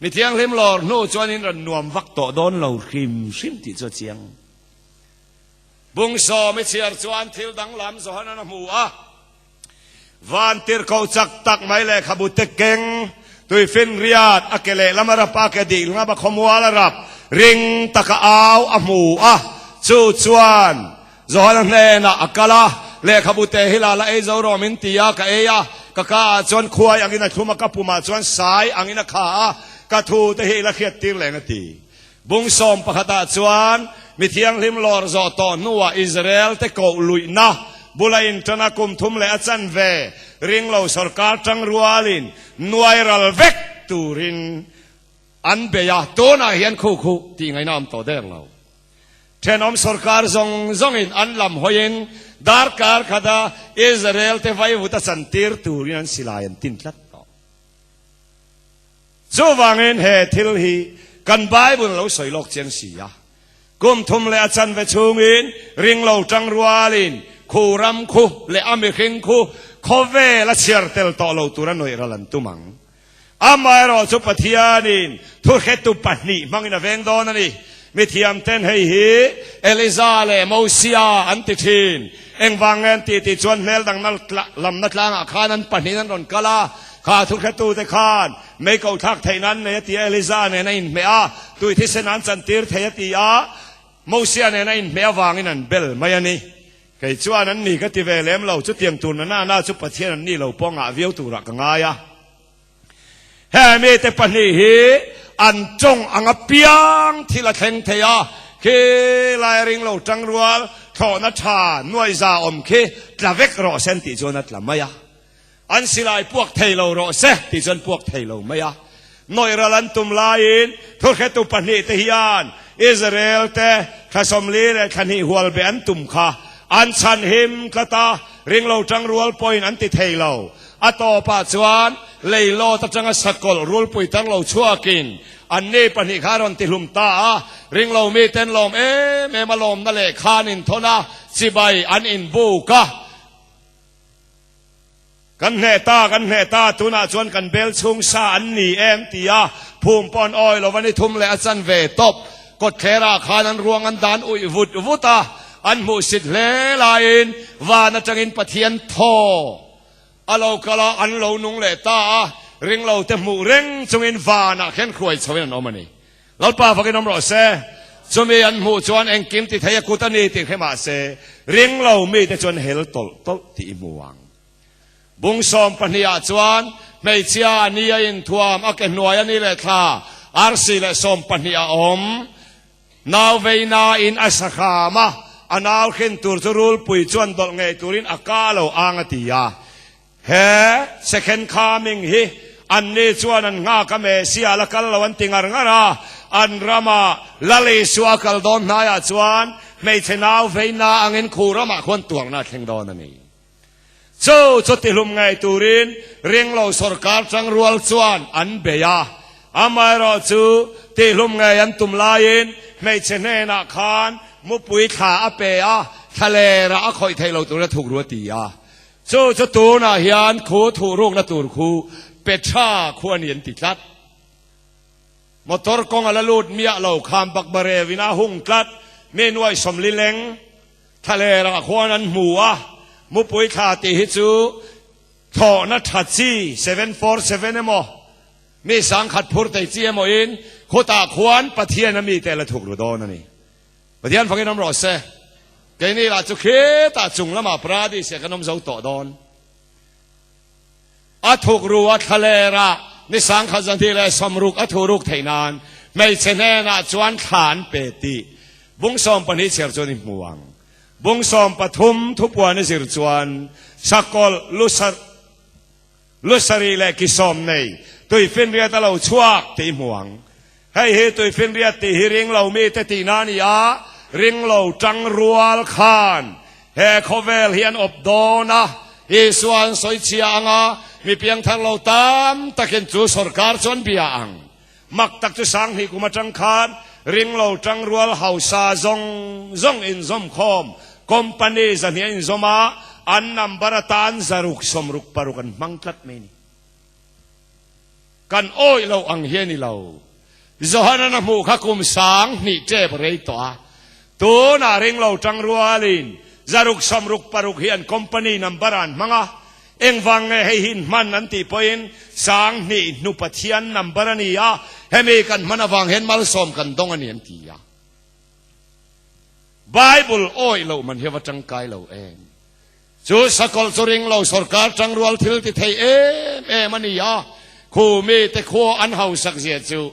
Mi thianghlim lawr hnu chuan in rawn nuam vak tawh dawn lo hrim hrim tih chu a chiang. Bungsawm i chhiar chuan thil danglam Johanan a hmu a, vantirhkoh chak tak mai lehkhabu te keng, tuifinriat a ke lehlam a rap a, ke dihlam a khawmual a rap, ring taka au a hmu a, chu chuan Johana hnenah a kal a, Lehkhabu te hi la la ei zo rawh min ti a, ka ei a, ka ka ah chuan khuai angin a thlum a, ka pumah chuan sai angin a kha a, ka thu te hi i la hriat tir leng a ti. Bung sawm pakhatah chuan mi thianghlim lawr zawh tawh hnuah Israel te koh luihna bula inṭan a kum thum leh a chanve ringlo sorkar ṭang rualin nuai ral vek. turin an bei a, tunah hian khu khu tih ngaihna awm tawh der lo. Thenawm sorkar zawng zawngin an lam hawiin darkar khata Israel te vaivut a chantir turin an silai an tin tlat tawh. Chuvangin he thil hi kan Bible lo sawi lawk chiang si a, kum thum leh a chanve chhungin ringlo tang rualin khu ram khu leh a mihring khu khawvel a chhiar tel tawh lo tura nuih ral an tum ang. Amaherawhchu chu Pathianin thuhretu pahnih hmangin a veng dawn a ni. Mithiamten hei hi Eliza leh Mosia an ti thin. Engvang nge an tih tih chuan hmel dangna lamna tlangah khan an pahnihin an rawn kal a, kha thuhretute khan mei koh thlak theihna an nei a ti a, Eliza nen a inhmeh a, tui thisen an chantir thei a ti a, Mosia nen a inhmeh avangin an bel mai a ni. Kei chuan an ni ka ti ve lem lo, chutiang tur na nana chu Pathian an ni lo pawh ngah viau turah ka ngai a. He mite pahnih hi an tawng ang apiang thil a thleng thei a, khi lai ring lo tangrual thlawhna tha nuaiza awm khi tla vek rawh se an tih chuan a tla mai a. An silai puak thei lo rawh se tih chuan puak thei lo mai a. Nawih ral an tum laiin thuhretu pahnih te hian Israel te thla 40 leh thla hnih hual beh an tum kha an chhan him tlat a, ringlo tangrual pawhin an ti thei lo. A tawpah chuan leilawt atanga sakawlh rulpui tar lo chhuakin anni pahnih kha a rawn tihlum ta a, ringlo miten lawm em em a lawmna lehkha an inthawn a, chibai an inbuk a. Kan hneh ta, kan hneh ta, tunah chuan kan bel chhung sa an ni em ti a, phum pawh an awi lo va ni thum leh a chan ve tawp. Kawtthlerah khan an ruang an dan uih vut vut a, an hmuhsit hle laiin van atangin Pathian thaw a lo kal a, an lo nung leh ta a, ringlo te hmuh reng chungin vanah khen hruai chhoin an awm a ni. Lalpa fakin awm rawh se. Chumi an hmuh chuan engkim ti thei a kut a ni tih hre mah se, ringlo mite chuan hel tawlh tawlh tih i hmu ang. Bung 12 ah chuan hmeichhia a ni a inthuam, a ke hnuai a ni leh thla, arsi leh 12 a awm. Nau veinain a sa hram a, a nau hrin tur chu rulpui chuan dawlh ngei turin a ka lo ang a ti a. He second coming hi anni chuan an nghak a, Messiah la kal lo an ti ngar ngar a, an rama Lal Isua kal dawn hnaiah chuan hmeichhe nau veina angin khu ramah khuan tuarna a thleng dawn a ni. Chu chu tihlum ngei turin ringlo sorkar tangrual chuan an bei a, amaherawh chu tihlum ngei an tum laiin hmeichhe hnenah khan mupui thla a pe a, thlalerah a khawih theih lo tura thuk ru a ti a. Chu chu tunah hian khu thuh rukna tur khu Petra khu a ni an ti tlat. Motor kawng a la lut miah lo, kham bakbareu in a hung tlat, mi nuai 40 leng thlaler ah khuan an hmu a, mupui thla tih hi chu thlawhna tha chi 747 emaw mi 1000 phur thei chi emaw in khutah khuan Pathian a mite la thuk ru dawn a ni. Pathian fakin awm rawh se. Keini lah chu khitah chung lamah paradis ah kan awm zo tawh dawn. A thuk ru a thlaler a, ni 1260 a thu ruk theih nan hmeichhe hnenah chuan thla an pe tih bung 12 chhiar chuan i hmu ang. Bung 13 thupuan i zir chuan sakawlh lusar lusari leh ki sawm nei tuifinriat a lo chhuak tih i hmu ang. Hei hi tuifinriat tih hi ringlo mite tihna a ni a, ringlo tangrual khan he khawvel hi an awp dawn a, Isua an sawi chhia ang a, mi piangthar lo tam takin chu sorkar chu an bia ang. Mak tak chu 2000 kum atang khan ringlo tangrual hausa zawng zawng inzawm khawm company 200 a inzawm a, an number atan 666 an hmang tlat mai a ni. Kan awih lo ang hi a ni lo. Johanan a hmuh kha kum 2000 tep rei tawh a. Tunah ringlo tangrualin 666 hi an company number an hmang a. Engvang nge hei hi hman an tih pawhin 2000 hnu Pathian number a ni a, hemi kan hman avang hian malsawm kan dawng a ni an ti a. Bible awih loh man hi a va tangkai lo em. Chu sakawlh chu ringlo sorkar tangrual thil ti thei em em a ni a, khu mite khua an hausak zia chu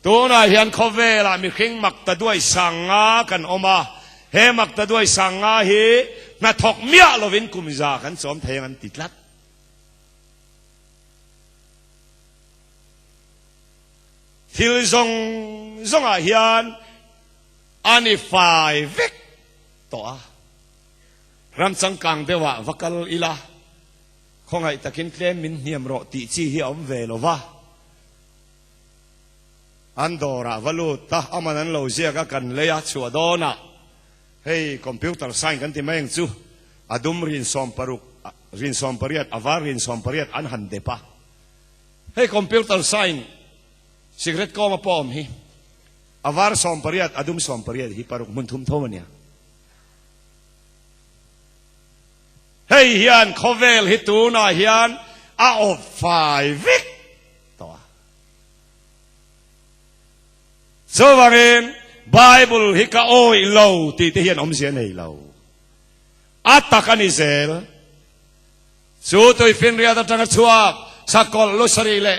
tunah hian khawvelah mihring makta duai 5000 kan awm a, he makta duai 5000 hi hnathawk miah lovin kum za kan chawm thei ang an ti tlat. Thil zawng zawngah hian a ni fai vek tawh a. Ram changkang deuhah va kal ila, khawngaih takin tlem min hniam rawh tih chi hi a awm ve lo va. An dawrah va lut a, aman an lo ziak a, kan lei a chhuah dawnah hei computer sign kan ti mai ang chu, a dum rin 60, rin 18, a var rin 18 an han dep a. Hei computer sign cigarette kawng a pawh awm hi, a var 18, a dum 18 hi paruk hmun thum tho a nia. Hei hian khawvel hi tunah hian a awp fai vek tawh a. Chuvangin Bible hi ka awih lo tih te hian awmzia nei lo. A tak a ni zel. Chu tuifinriat atanga chhuak sakawlh lu sarih leh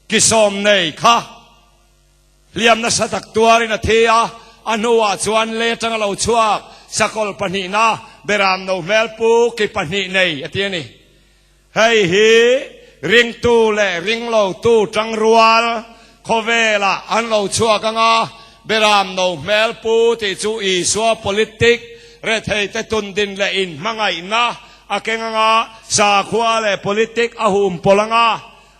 ki sawm nei kha hliam nasa tak tuarin a thi a, a hnuah chuan lei atanga lo chhuak sakawlh pahnihna beram no hmel pu ki pahnih nei a ti a ni. Hei hi ringtu leh ringlotu tangrual khawvelah an lo chhuak ang a, beram no hmel pu tih chu Isua politic retheite tundin leh inhmangaihna A keng ang a, sakhua leh politic a hum pawlh ang a,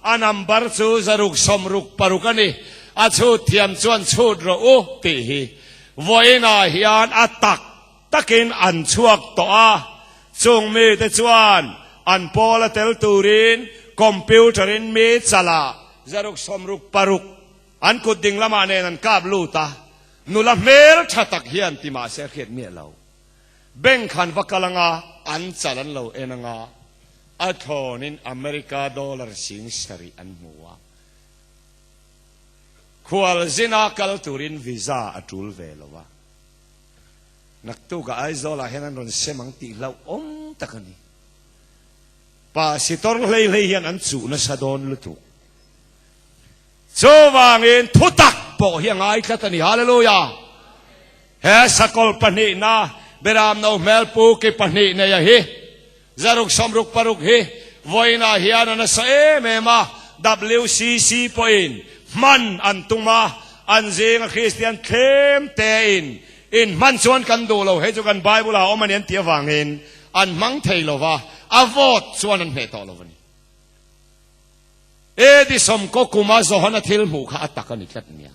a number chu 166 a ni. A chhut thiam chuan chhut rawh u tih hi vawiinah hian a tak takin an chhuak tawh a, chung mite chuan an pawl a tel turin computer in mi chalah 166 an kut ding lamah nen an kap lut a, nula hmel tha tak hian ti mahse a hriat miah lo. Bank han va kal anga an chal an lo en anga a thlawnin America dollar 7000 an hmu a. Khual zina kal turin visa a tul ve lo a. Naktukah Aizawlah hian an rawn sem ang tih hlauhawm tak a ni. Pasitor hlei hlei hian an chuh nasa dawn lutuk. Chuvangin thutak pawh hi a ngai tlat a ni. Hallelujah! He sakawlh pahnihna Beram no hmel pu ki pahnih neia hi 166 hi vawiinah hian a nasa em em a, WCC pawhin hman an tum a, an zinga Kristian thlem tein in hman chuan kan duh lo, hei chu kan Bible ah a awm a ni an tih avangin an hmang thei lo va, a vote chuan an hneh tawh lo a ni. AD sawmkaw kuma Johana thil hmuh kha a tak a ni tlat nia.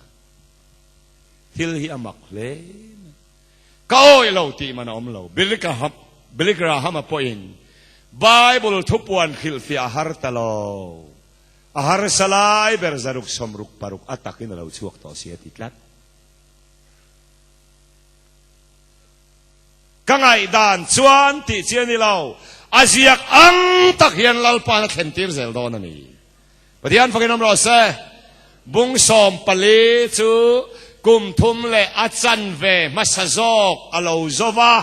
Thil hi a mak hle mai. Ka awih lo tih man a awm lo. Billy Graham-a pawhin Bible thupuan hrilhfiah a har ta lo. A harsa lai ber 166 a takin a lo chhuak tawh si a ti tlat. Ka ngaihdan chuan tih chi a ni lo. A ziak ang tak hian Lalpa'n a thlentir zel dawn a ni. Pathian fakin awm rawh se. Bung 14 chu kum thum leh a chanve hmasa zawk a lo zo va.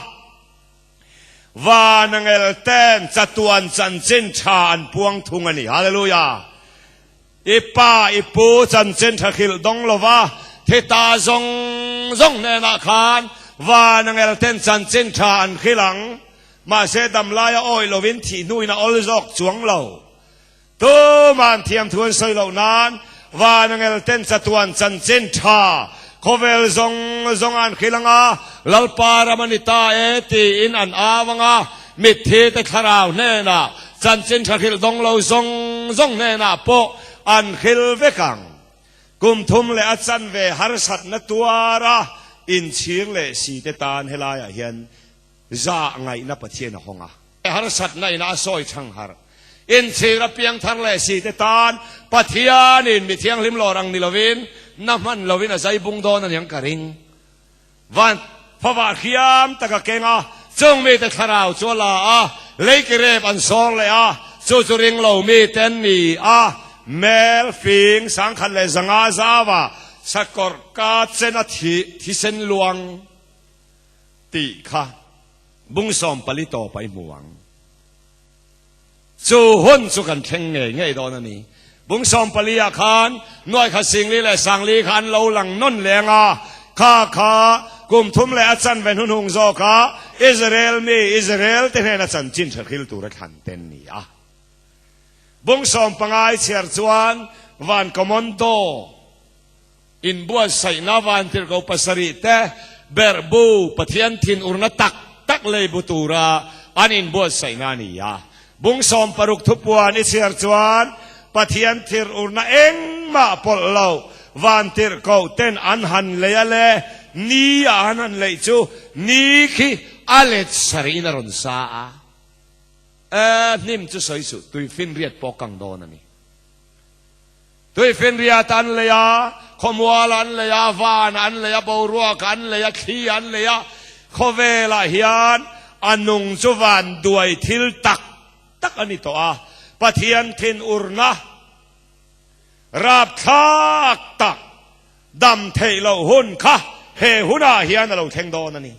Van angel ten chatuan chanchin tha an puang thung a ni. Hallelujah! I pa, i pu chanchin tha hrilh dawng lo va, thi ta zawng zawng hnenah khan van angel ten chanchin tha an hrilh ang. Mahse damlaia awih lovin thih hnuin a awl zawk chuang lo. Tuman thiamthu an sawi loh nan van angel ten chatuan chanchin tha khawvel zawng zawng an hrilh ang a, Lalpa ram a ni ta e tiin an au ang a, mitthi te thlarau hnenah chanchin tha hrilh dawng lo zawng zawng hnenah pawh an hrilh vek ang. Kum thum leh a chanve harsatna tuara inchhir leh si te tan helaiah hian Za ngaihna Pathian a hawng a. Harsatna ina a sawi chhang har. Inchhir a piang thar leh si te tan Pathianin mi thianghlim lawr ang ni lovin na hman lovin a zai bung dawn aniang ka ring. Van favah hriam tak a keng a, chung mite thlarau chu a la a, lei ki rep an sawr leh a, chu chu ring lo miten ni a, mel fing 1500 zauah sakawr ka chen a thisen luang. Tih kha bung 14 tawpah i hmu ang. Chu hun chu kan thleng ngei ngei dawn a ni. Bung 14 ah khan nuai kha singli leh sangli kha an lo lang nawn leng a, kha kha kum thum leh a chanve hnuhnung zawka Israel mi Israel te hnena chanchin tha hril tura thlan ten ni a. Bung 15 i chhiar chuan van commando. Inbuatsaihna vantirhkoh pasarihte berhbu Pathian thinurna tak tak leibu tura an inbuatsaihna a ni a. Bung 60 thupuan i chhiar chuan Pathian thirurna engmah pawlh lo vantirhkoh ten an han lei a le ni a an han leih chu ni khi a let sarih in a rawn sa a. E, hnim chu sawi suh, tuifinriat pawh kang dawn a ni. Tuifinriat an lei a, khawmual an lei a, van an lei a, boruak an lei a, thli an lei a, khawvelah hian a nung chu van duai thil tak tak a ni tawh a, Pathian thinurna rapthlak tak dam theih loh hun kha he hunah hian a lo thleng dawn a ni.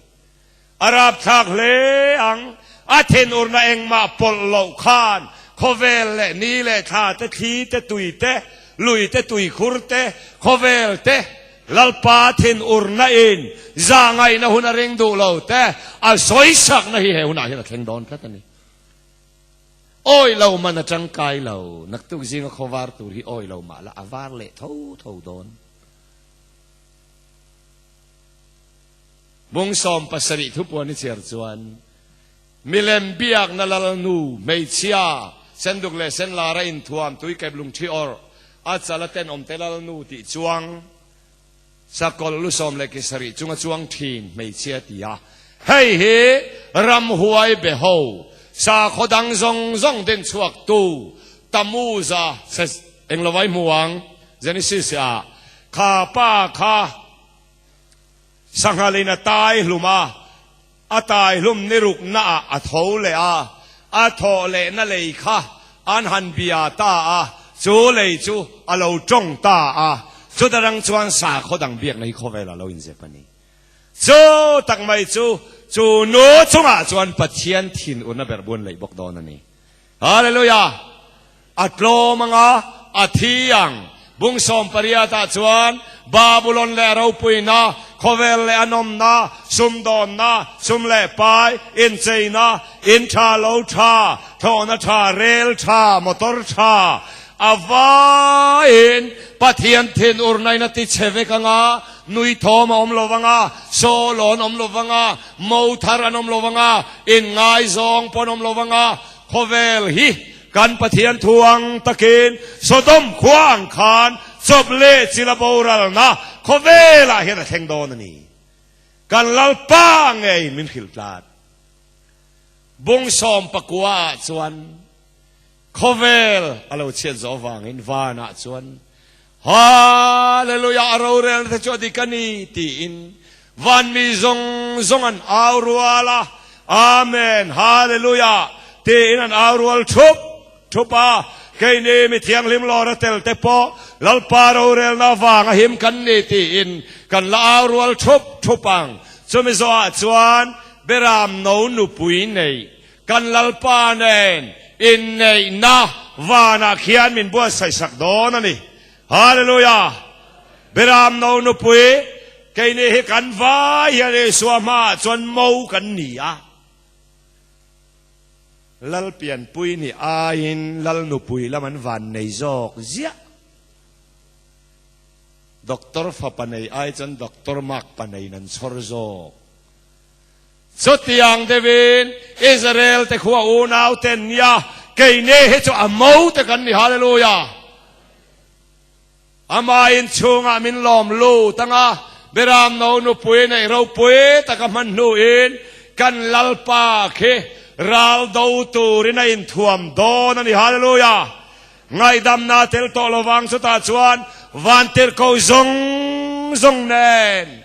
A rapthlak hle ang. A thinurna engmah pawlh loh khan khawvel leh ni leh thla te, thli te, tui te, lui te, tuikhur te, khawvel te, Lalpa thinurna in zahngaihna hun a ring duh lo te a sawisakna hi he hunah hian a thleng dawn tlat a ni. Awi lo man a tangkai lo, naktuk zinga khawvar tur hi awi lo mah la a var leh tho tho dawn. Bung 17 thupuan i chhiar chuan milem biakna lalnu hmeichhia senduk leh senlara inthuam tuikep lungthi awrh a chal a tenawmte lalnu tih chuang sakawlh lu 17 chunga chuang thin hmeichhia ti a. Hei hi ramhuai be ho sakhaw dang zawng zawng din chhuak tu Tamuza englovai hmu ang Genesis ah kha pa kha Sanghalin a tai hlum a, a tai hlum ni rukna ah a tho leh a, a thawh lehna lei kha an han bia ta a, chu lei chu a lo tawng ta a, chuta rang chuan sakhaw dang biakna hi khawvelah a lo inzep a ni. Chu tak mai chu chu nu chungah chuan Pathian thinurna ber buan leih bawk dawn a ni. Hallelujah! A tlawm anga a thi ang. Bung 18 ah chuan Babulon leh a ropuina, khawvel leh a nawmna, sumdawnna, sum leh pai, incheina, in tha lo tha, thlawhna tha, rel tha, motor tha, a vaiin Pathian thinurna in a ti chhe vek anga, nui thawm a awm lo vanga, sawl an awm lo vanga, mo thar an awm lo vanga, inngaizawng pawh an awm lo vanga, khawvel hi Kan Pathian thu ang takin Sodom khua ang khan chawp leh chila boralna khawvelah hian a thleng dawn a ni. Kan Lalpa ngei min hrilh tlat. Bung 19 ah chuan khawvel a lo chhiat zawh avangin vanah chuan Hallelujah a rorelna te chu a dik a ni tiin van mi zawng zawng an au rual a, Amen, Hallelujah tiin an au rual thup thup a. Keini mi thianghlim lawr a tel te pawh Lalpa rorelna avanga him kan ni tiin kan la au rual thup thup ang. Chumi zawhah chuan Beram no nupui nei Kan Lalpa nen inneihna vanah khian min buatsaih sak dawn a ni. Hallelujah! Beram no nupui, keini hi kan vai hian Isua hmaah chuan mo kan ni a. Lal pianpui ni aiin Lal nupui lam an van nei zawk ziah. Doctor fapa nei ai chuan Doctor makpa neiin an chhawr zawk. Chutiang deuhin Israel te khua unau ten nia keini hi chu a mo te kan ni Hallelujah. Ama inchhungah min lawm lut anga Beram no nupui neih ropui taka hman hnuin kan Lalpa khi ral do turin a inthuam dawn a ni Hallelujah. Ngaihdamna tel tawh lovang chutah chuan vantirhkoh zawng zawng nen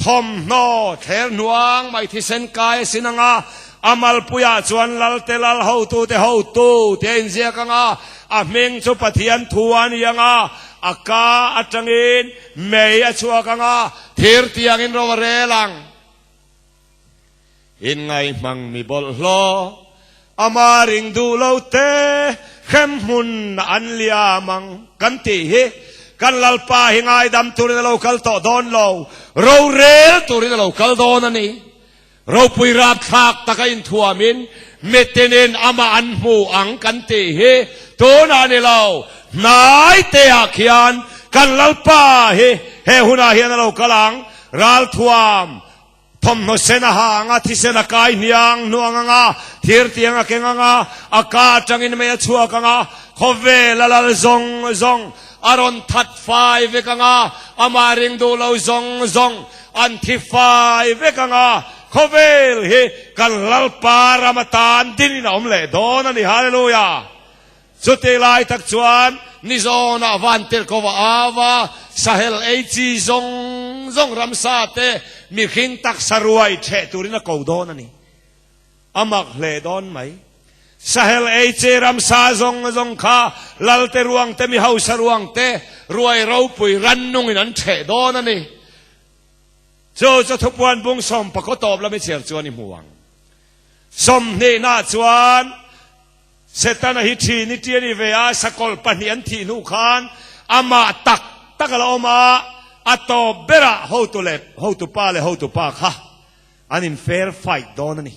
Thawmhnaw thler hnuang mai thisen kai a sin anga, a malpuiah chuan Lalte Lal hotute hotu tia inziak anga, a hming chu Pathian thu a ni anga, a ka atangin mei a chhuak anga, thir tiangin ro a rel ang. Inngaihmang mi bawlhhlawh, ama ring duh lo te hrem hmun an liam ang kan tih hi kan Lalpa hi ngaidam turin a lo kal tawh dawn lo, rorel turin a lo kal dawn a ni. Ropui rapthlak taka inthuamin mitinin amah an hmu ang kan tih hi tunah ni lo, hnai teah khian. Kan Lalpa hi he hunah hian a lo kal ang, ralthuam thawmhnaw sen a ha ang a, thisen a kai hniang hnuang ang a, thir tiang a keng ang a, a ka atangin mei a chhuak ang a, khawvel a lal zawng zawng a rawn that fai vek ang a, amah ring duh lo zawng zawng an thi fai vek ang a, khawvel hi kan Lalpa ram atan dinin a awm leh dawn a ni. Hallelujah! Chutih lai tak chuan Nizawnah Vantirhkova ava Sahel ei chi zawng zawng ramsa te mihring taksa ruai ṭheh turin a ko dawn a ni. A mak hle dawn mai. Sahel ei chi ramsa zawng zawng kha Lalte ruang te mi hausa ruang te ruai ropui rannungin an ṭheh dawn a ni. Chu chu thupuan bung sawmpakaw tawp lami chhiar chuan i hmu ang. Sawmhnihna chuan. Setana hi ṭhin i ṭi a ni ve a, sakawlh pahnih an thih hnu khan amah tak tak a la awm a, a tawp berah hotu leh hotupa leh hotupa kha an in fair fight dawn a ni.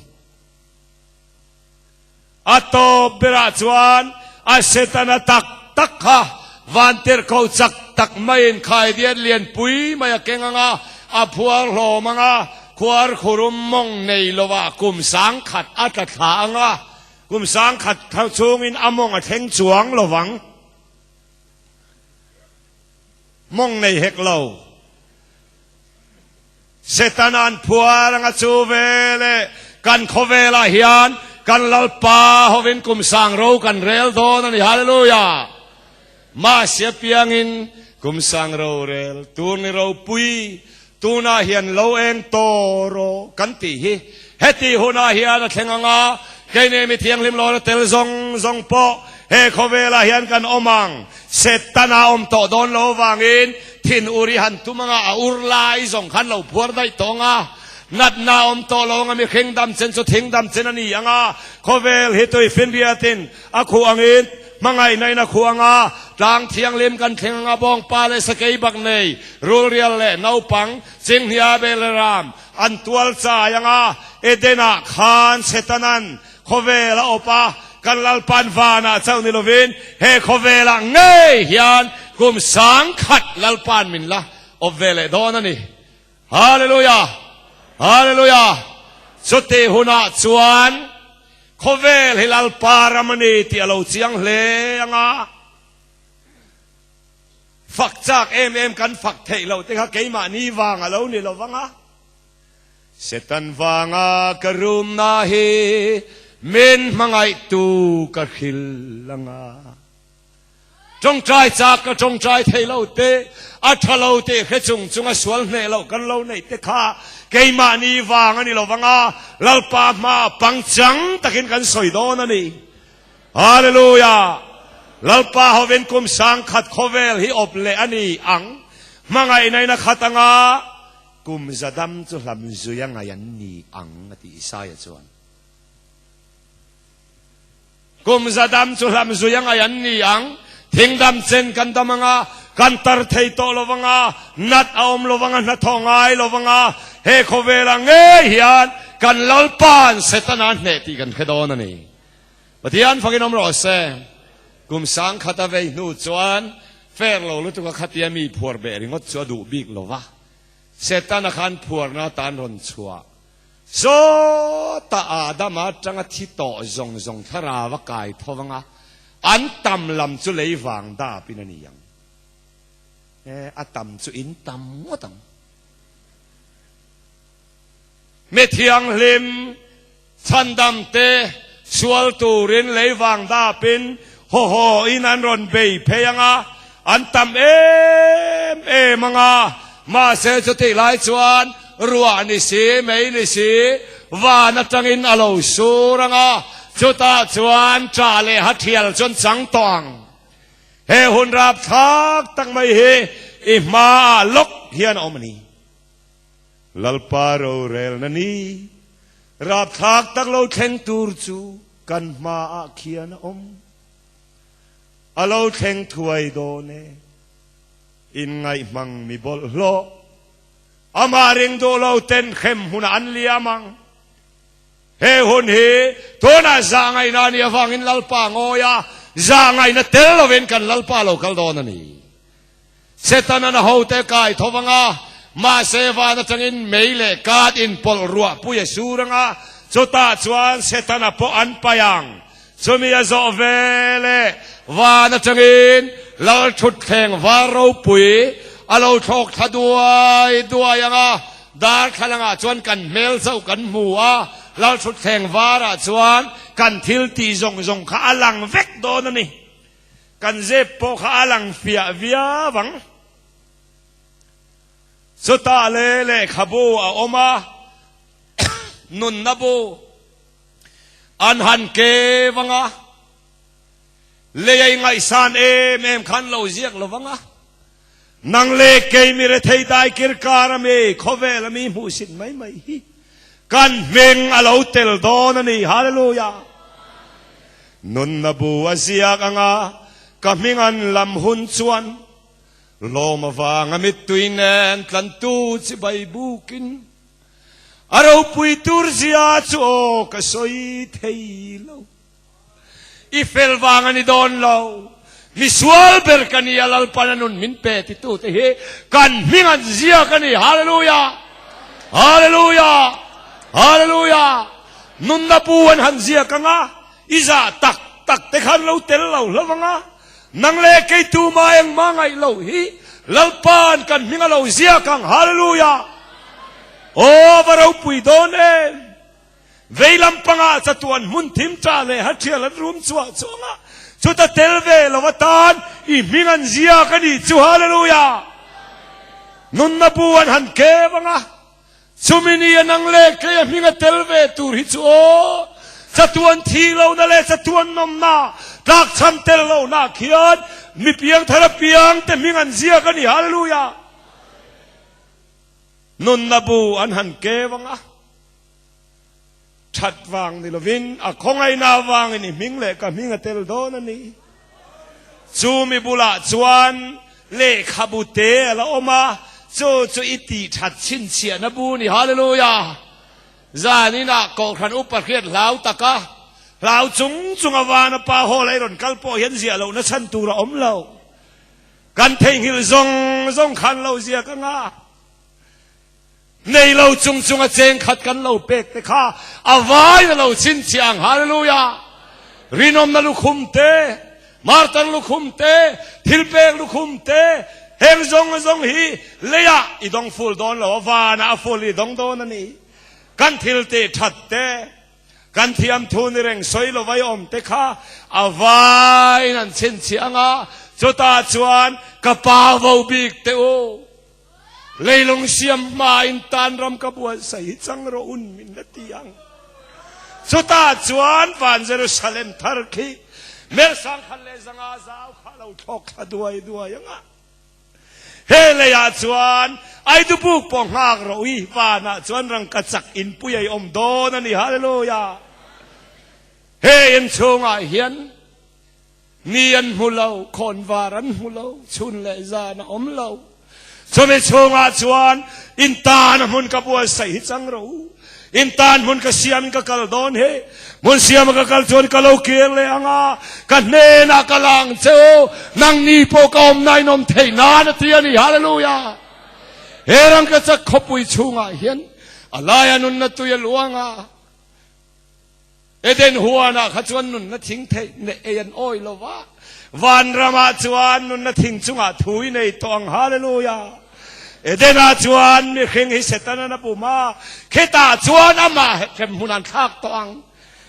A tawp berah chuan a Setana tak tak kha vantirhkoh chak tak maiin khaidiat lianpui mai a keng ang a, a phuar hlawm ang a, khuar khurum mawng nei lovah kum sangkhat a tla thla ang a, Kum sangkhat chhungin a mawng a thleng chuang lo vang. Mawng nei hek lo. Setana'n phuar anga chu veleh kan khawvelah hian kan Lalpa hovin kum sang ro kan rel dawn a ni. Hallelujah! Mahse piangin kum sang rorel tur ni ropui tunah hian lo eng tawh rawh kan tih hi heti hunah hian a thleng ang a, keini mi thianghlim lawna tel zawng zawng pawh he khawvelah hian kan awm ang. Setana awm tawh dawn lo avangin thin ur i han tum anga a ur lai zawng khan lo phuar daih tawh ang a, natna awm tawh lo anga mihring dam chen chu thing dam chen a ni ang a, khawvel hi tuifinriatin A khuh angin hmangaihna in a khuh ang a, tlang thianghlim kan thleng ang a, bawngpa leh sakei bak nei, rulrial leh naupang, chinghnia bel leh ram an tual chai ang a, Eden-ah khan Setanan khawvel a awp a, kan Lalpan vanah chauh ni lovin he khawvelah ngei hian kum sangkhat Lalpan min la awp ve leh dawn a ni. Hallelujah! Hallelujah! Chutih hunah chuan khawvel hi Lalpa ram a ni tih a lo chiang hle ang a. Fak chak em em kan fak theih loh te kha keimahni vang a lo ni lo vang a. Setan vanga ka rumna hi min hmangaihtu ka hrilh ang a. Tawngtai chak ka tawngtai thei lo te, a tha lo tih hre chung chunga sual hneh loh kan lo neih te kha keimahni vang a ni lo vang a, Lalpa hma pangchang takin kan sawi dawn a ni. Hallelujah! Lalpa hovin kum sangkhat khawvel hi awp leh a ni ang. Hmangaihna in a khat anga kum zadam chu hlam zui a ngaih an ni ang a ti Isaia chuan. Kum za dam chu hlam zui a ngaih an ni ang. Thing dam chen kan dam ang a, kan tar thei tawh lo vang a, nat a awm lo vang a, hnathawh ngai lo vang a, he khawvelah ngei hian kan Lalpa'n Setana hneh tih kan hre dawn a ni. Pathian fakin awm rawh se. Kum sangkhat a vei hnu chuan fair lo lutuk a khatia mi phuar beh ringawt chu a duh bik lo va, Setana khan phuarna atan rawn chhuah. Sawta Adama atanga thi tawh zawng zawng thlarau a kai tho anga, an tam lam chu lei vang dapin a ni ang. E, a tam chu in tam ngawt ang. Mi thianghlim chhandam te sual turin lei vang dapin haw haw in an rawn bei phei anga, an tam em em anga, mahse chutih lai chuan Ruah ni si, mei ni si, van atangin a lo sur ang a, chutah chuan ṭah leh ha ṭhial chuan chang tawh ang. He hun rapthlak tak mai hi i hmaah lawk hian a awm a ni. Lalpa rorelna ni rapthlak tak lo thleng tur chu kan hmaah khian a awm. A lo thleng thuai dawn e. Inngaihmang mi bawlhhlawh. Amah ring duh lo ten hrem hunah an liam ang. He hun hi tunah zah ngaihna a nih avangin Lalpa ngawi a, zah ngaihna tel lovin kan Lalpa lo kal dawn a ni. Setana'n a hote a kai tho vang a, mahse van atangin mei leh kat inpawlh ruah pui a sur ang a, chutah chuan Setana pawh an paih ang. Chumi a zawh ve leh van atangin Lalthutthleng var ropui a lo thlawk thla duai duai ang a, darthlalangah chuan kan hmel chauh kan hmu a, Lalthutthleng varah chuan kan thil tih zawng zawng kha a lang vek dawn a ni. Kan zep pawh kha a lang fiah viau ang. Chutah leh lehkhabu a awm a, nunna bu an han keu ang a, lei a ingaihsan em em kha an lo ziak lo vang a, nang leh kei mi rethei daikir kar a mi khawvel a mi hmuhsit mai mai hi kan hming a lo tel dawn a ni. Hallelujah! Nunna bu a ziak ang a, ka hming an lam hun chuan lawm avanga mittui nen tlantu chibai bukin a ropui tur zia chu aw ka sawi thei lo. I fel vang a ni dawn lo, misual ber ka ni a Lalpan a nun min pe titute hi kan hming an ziak a ni. Hallelujah! Hallelujah! Hallelujah! Nunna bu an han ziak ang a, i zah tak tak te khan lo tel lo hlauh ang a, nang leh kei tuma engmah ngaih loh hi Lalpa'n kan hming a lo ziak ang. Hallelujah! Aw, va ropui dawn em! Vei lampangah chatuan hmun thim ṭah leh hathial an rum chhuah chuang a, chuta tel ve lo atan i hming an ziak a nih chu. Hallelujah! Nunna bu an han keu ang a, Chumi ni a nang leh kei a hming a tel ve tur hi chu aw, chatuan thih lohna leh chatuan nawmna, tlakchham tel lohna khian mi piang thar apiang te hming an ziak a ni. Hallelujah! Nunna bu an han keu ang a, that vang ni lovin a khawngaihna avangin i hming leh ka hming a tel dawn a ni. Chu mi bulah chuan lehkhabu te a la awm a, chu chu i tih that chhinchhiahna bu ni. Hallelujah! Zaninah Kohhran upa hriat hlau taka hlau chung chunga vana pa hall a i rawn kal pawh hian ziah lohna chhan tur a awm lo. Kan theihnghilh zawng zawng khan lo ziak anga. Nei lo chung chunga cheng khat kan lo pek te kha a vai a lo chhinchhiah ang. Hallelujah! Rinawmna lukhum te, martar lukhum te, thilpek lukhum te, heng zawng zawng hi leiah i dawng ful dawn lo a, vanah a ful i dawng dawn a ni. Kan thil tih that te, kan thiam thu ni reng sawi lo vai awm te kha a vaiin an chhinchhiah ang a, chutah chuan ka pa vo bik te u. Leilung siam hmain tan ram ka buatsaih hi chang rawh un min la ti ang. Chutah chuan van Jerusalem thar khi mel sangkhat leh zanga zau kha a lo thlawk thla duai duai ang a. He leiah chuan Aidubuk pawh nghak rawh ui, vanah chuan rangkachak inpui a i awm dawn a ni. Hallelujah! He inchhungah hian Ni an hmu lo, khawnvar an hmu lo, chhun leh zan a awm lo. Chumi chhungah chuan in tan a hmun ka buatsaih hi chang rawh u. In tan hmun ka siamin ka kal dawn hi. Hmun siama ka kal chuan ka lo kir leh ang a, ka hnenah ka la ang che u, nangni pawh ka awmna in awm theih nan a ti a ni. Hallelujah! He rangkachak khawpui chhungah hian a laia nunna tui a luang a. Eden huanah kha chuan nunna thing theih leh ei an awi lo va, vanramah chuan nunna thing chungah thu i nei tawh ang. Hallelujah! Edenah chuan mihring hi Setanan a bum a, khitah chuan amah hremhmun an thlak tawh ang.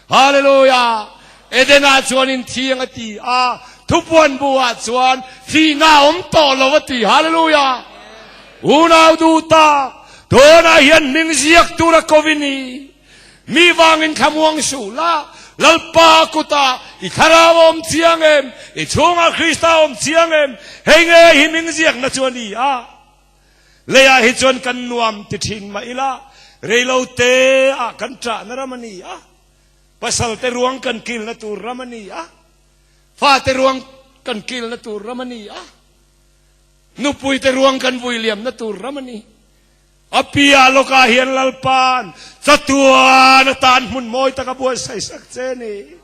Hallelujah! Edenah chuan in thiang a ti a, thupuan buah chuan thihna a awm tawh lo a ti. Hallelujah! Unau duh tak, tunah hian hming ziak tura ko i ni. Mi vangin thlamuang suh la, Lalpa kutah i thlarau a awm chiang em? I chhungah Krista a awm chiang em? Hei nge hi hming ziakna chu a ni a. Leiah hi chuan kan nuam ti thin mah ila, reilo te ah kan ṭahna ram a ni a. Pasal te ruang kan kilna tur ram a ni a. Fate ruang kan kilna tur ram a ni a. Nupui te ruang kan vui liamna tur ram a ni. A piah lawkah hian Lalpa'n chatuan atan hmun mawi tak a buatsaih sak che ni.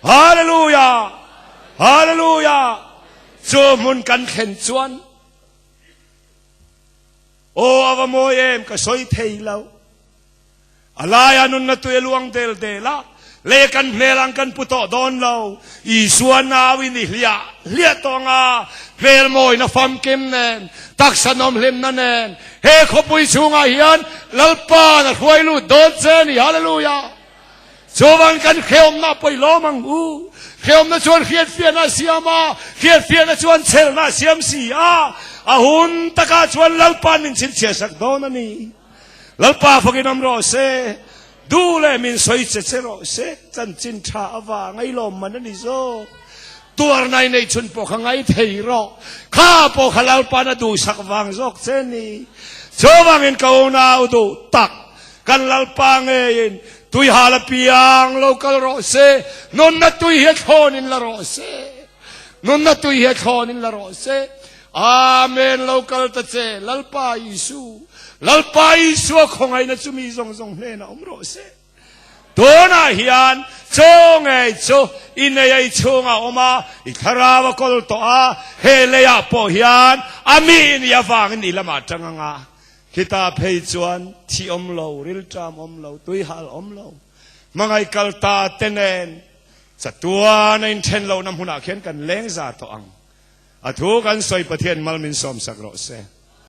Hallelujah! Hallelujah! Chu hmun kan thlen chuan. Aw a va mawi em ka sawi thei lo. A laia nunna tui a luang del del a, lei kan hmel ang kan pu tawh dawn lo. Isua nauin i hliah hliah tawh ang a, hmel mawina famkim nen, taksa nawmhlimna nen, he khawpui chhungah hian Lalpa'n a hruai lut dawn che a ni. Hallelujah! Chuvang kan hreawmna pawi lawm ang u. Hreawmna chuan hriatfiahna a siam a, hriatfiahna chuan chhelna a siam si a, a hun takah chuan Lalpa'n min chhinchhiahsak dawn a ni. Lalpa fakin awm rawh se, duh leh min sawi che che rawh se, chanchin tha avang a i lawm man a ni zawk. Tuarna i neih chhun pawh kha ngai thei rawh, kha pawh kha Lalpa'n a duhsak vang zawk che a ni. Chuvangin ka unau duh tak, kan Lalpa ngeiin tui hal a piang lo kal rawh se, nunna tui hi a thlawnin la rawh se, nunna tui hi a thlawnin la rawh se. Amen lo kal ta che Lalpa Isu Lalpa Isua khawngaihna chu mi zawng zawng hnenah awm rawh se. Tunah hian chaw ngei chu i nei a i chhungah awm a, i thlarau a kawl tawh a, he leiah pawh hian a mi i nih avangin i lamah tang anga khita phei chuan thi awm lo, rilṭam awm lo, tuihal awm lo, hmangaih kal ta te nen chatuan a inthen lohna hmunah khian kan leng za tawh ang. A thu kan sawi Pathian mal min sawmsak rawh se.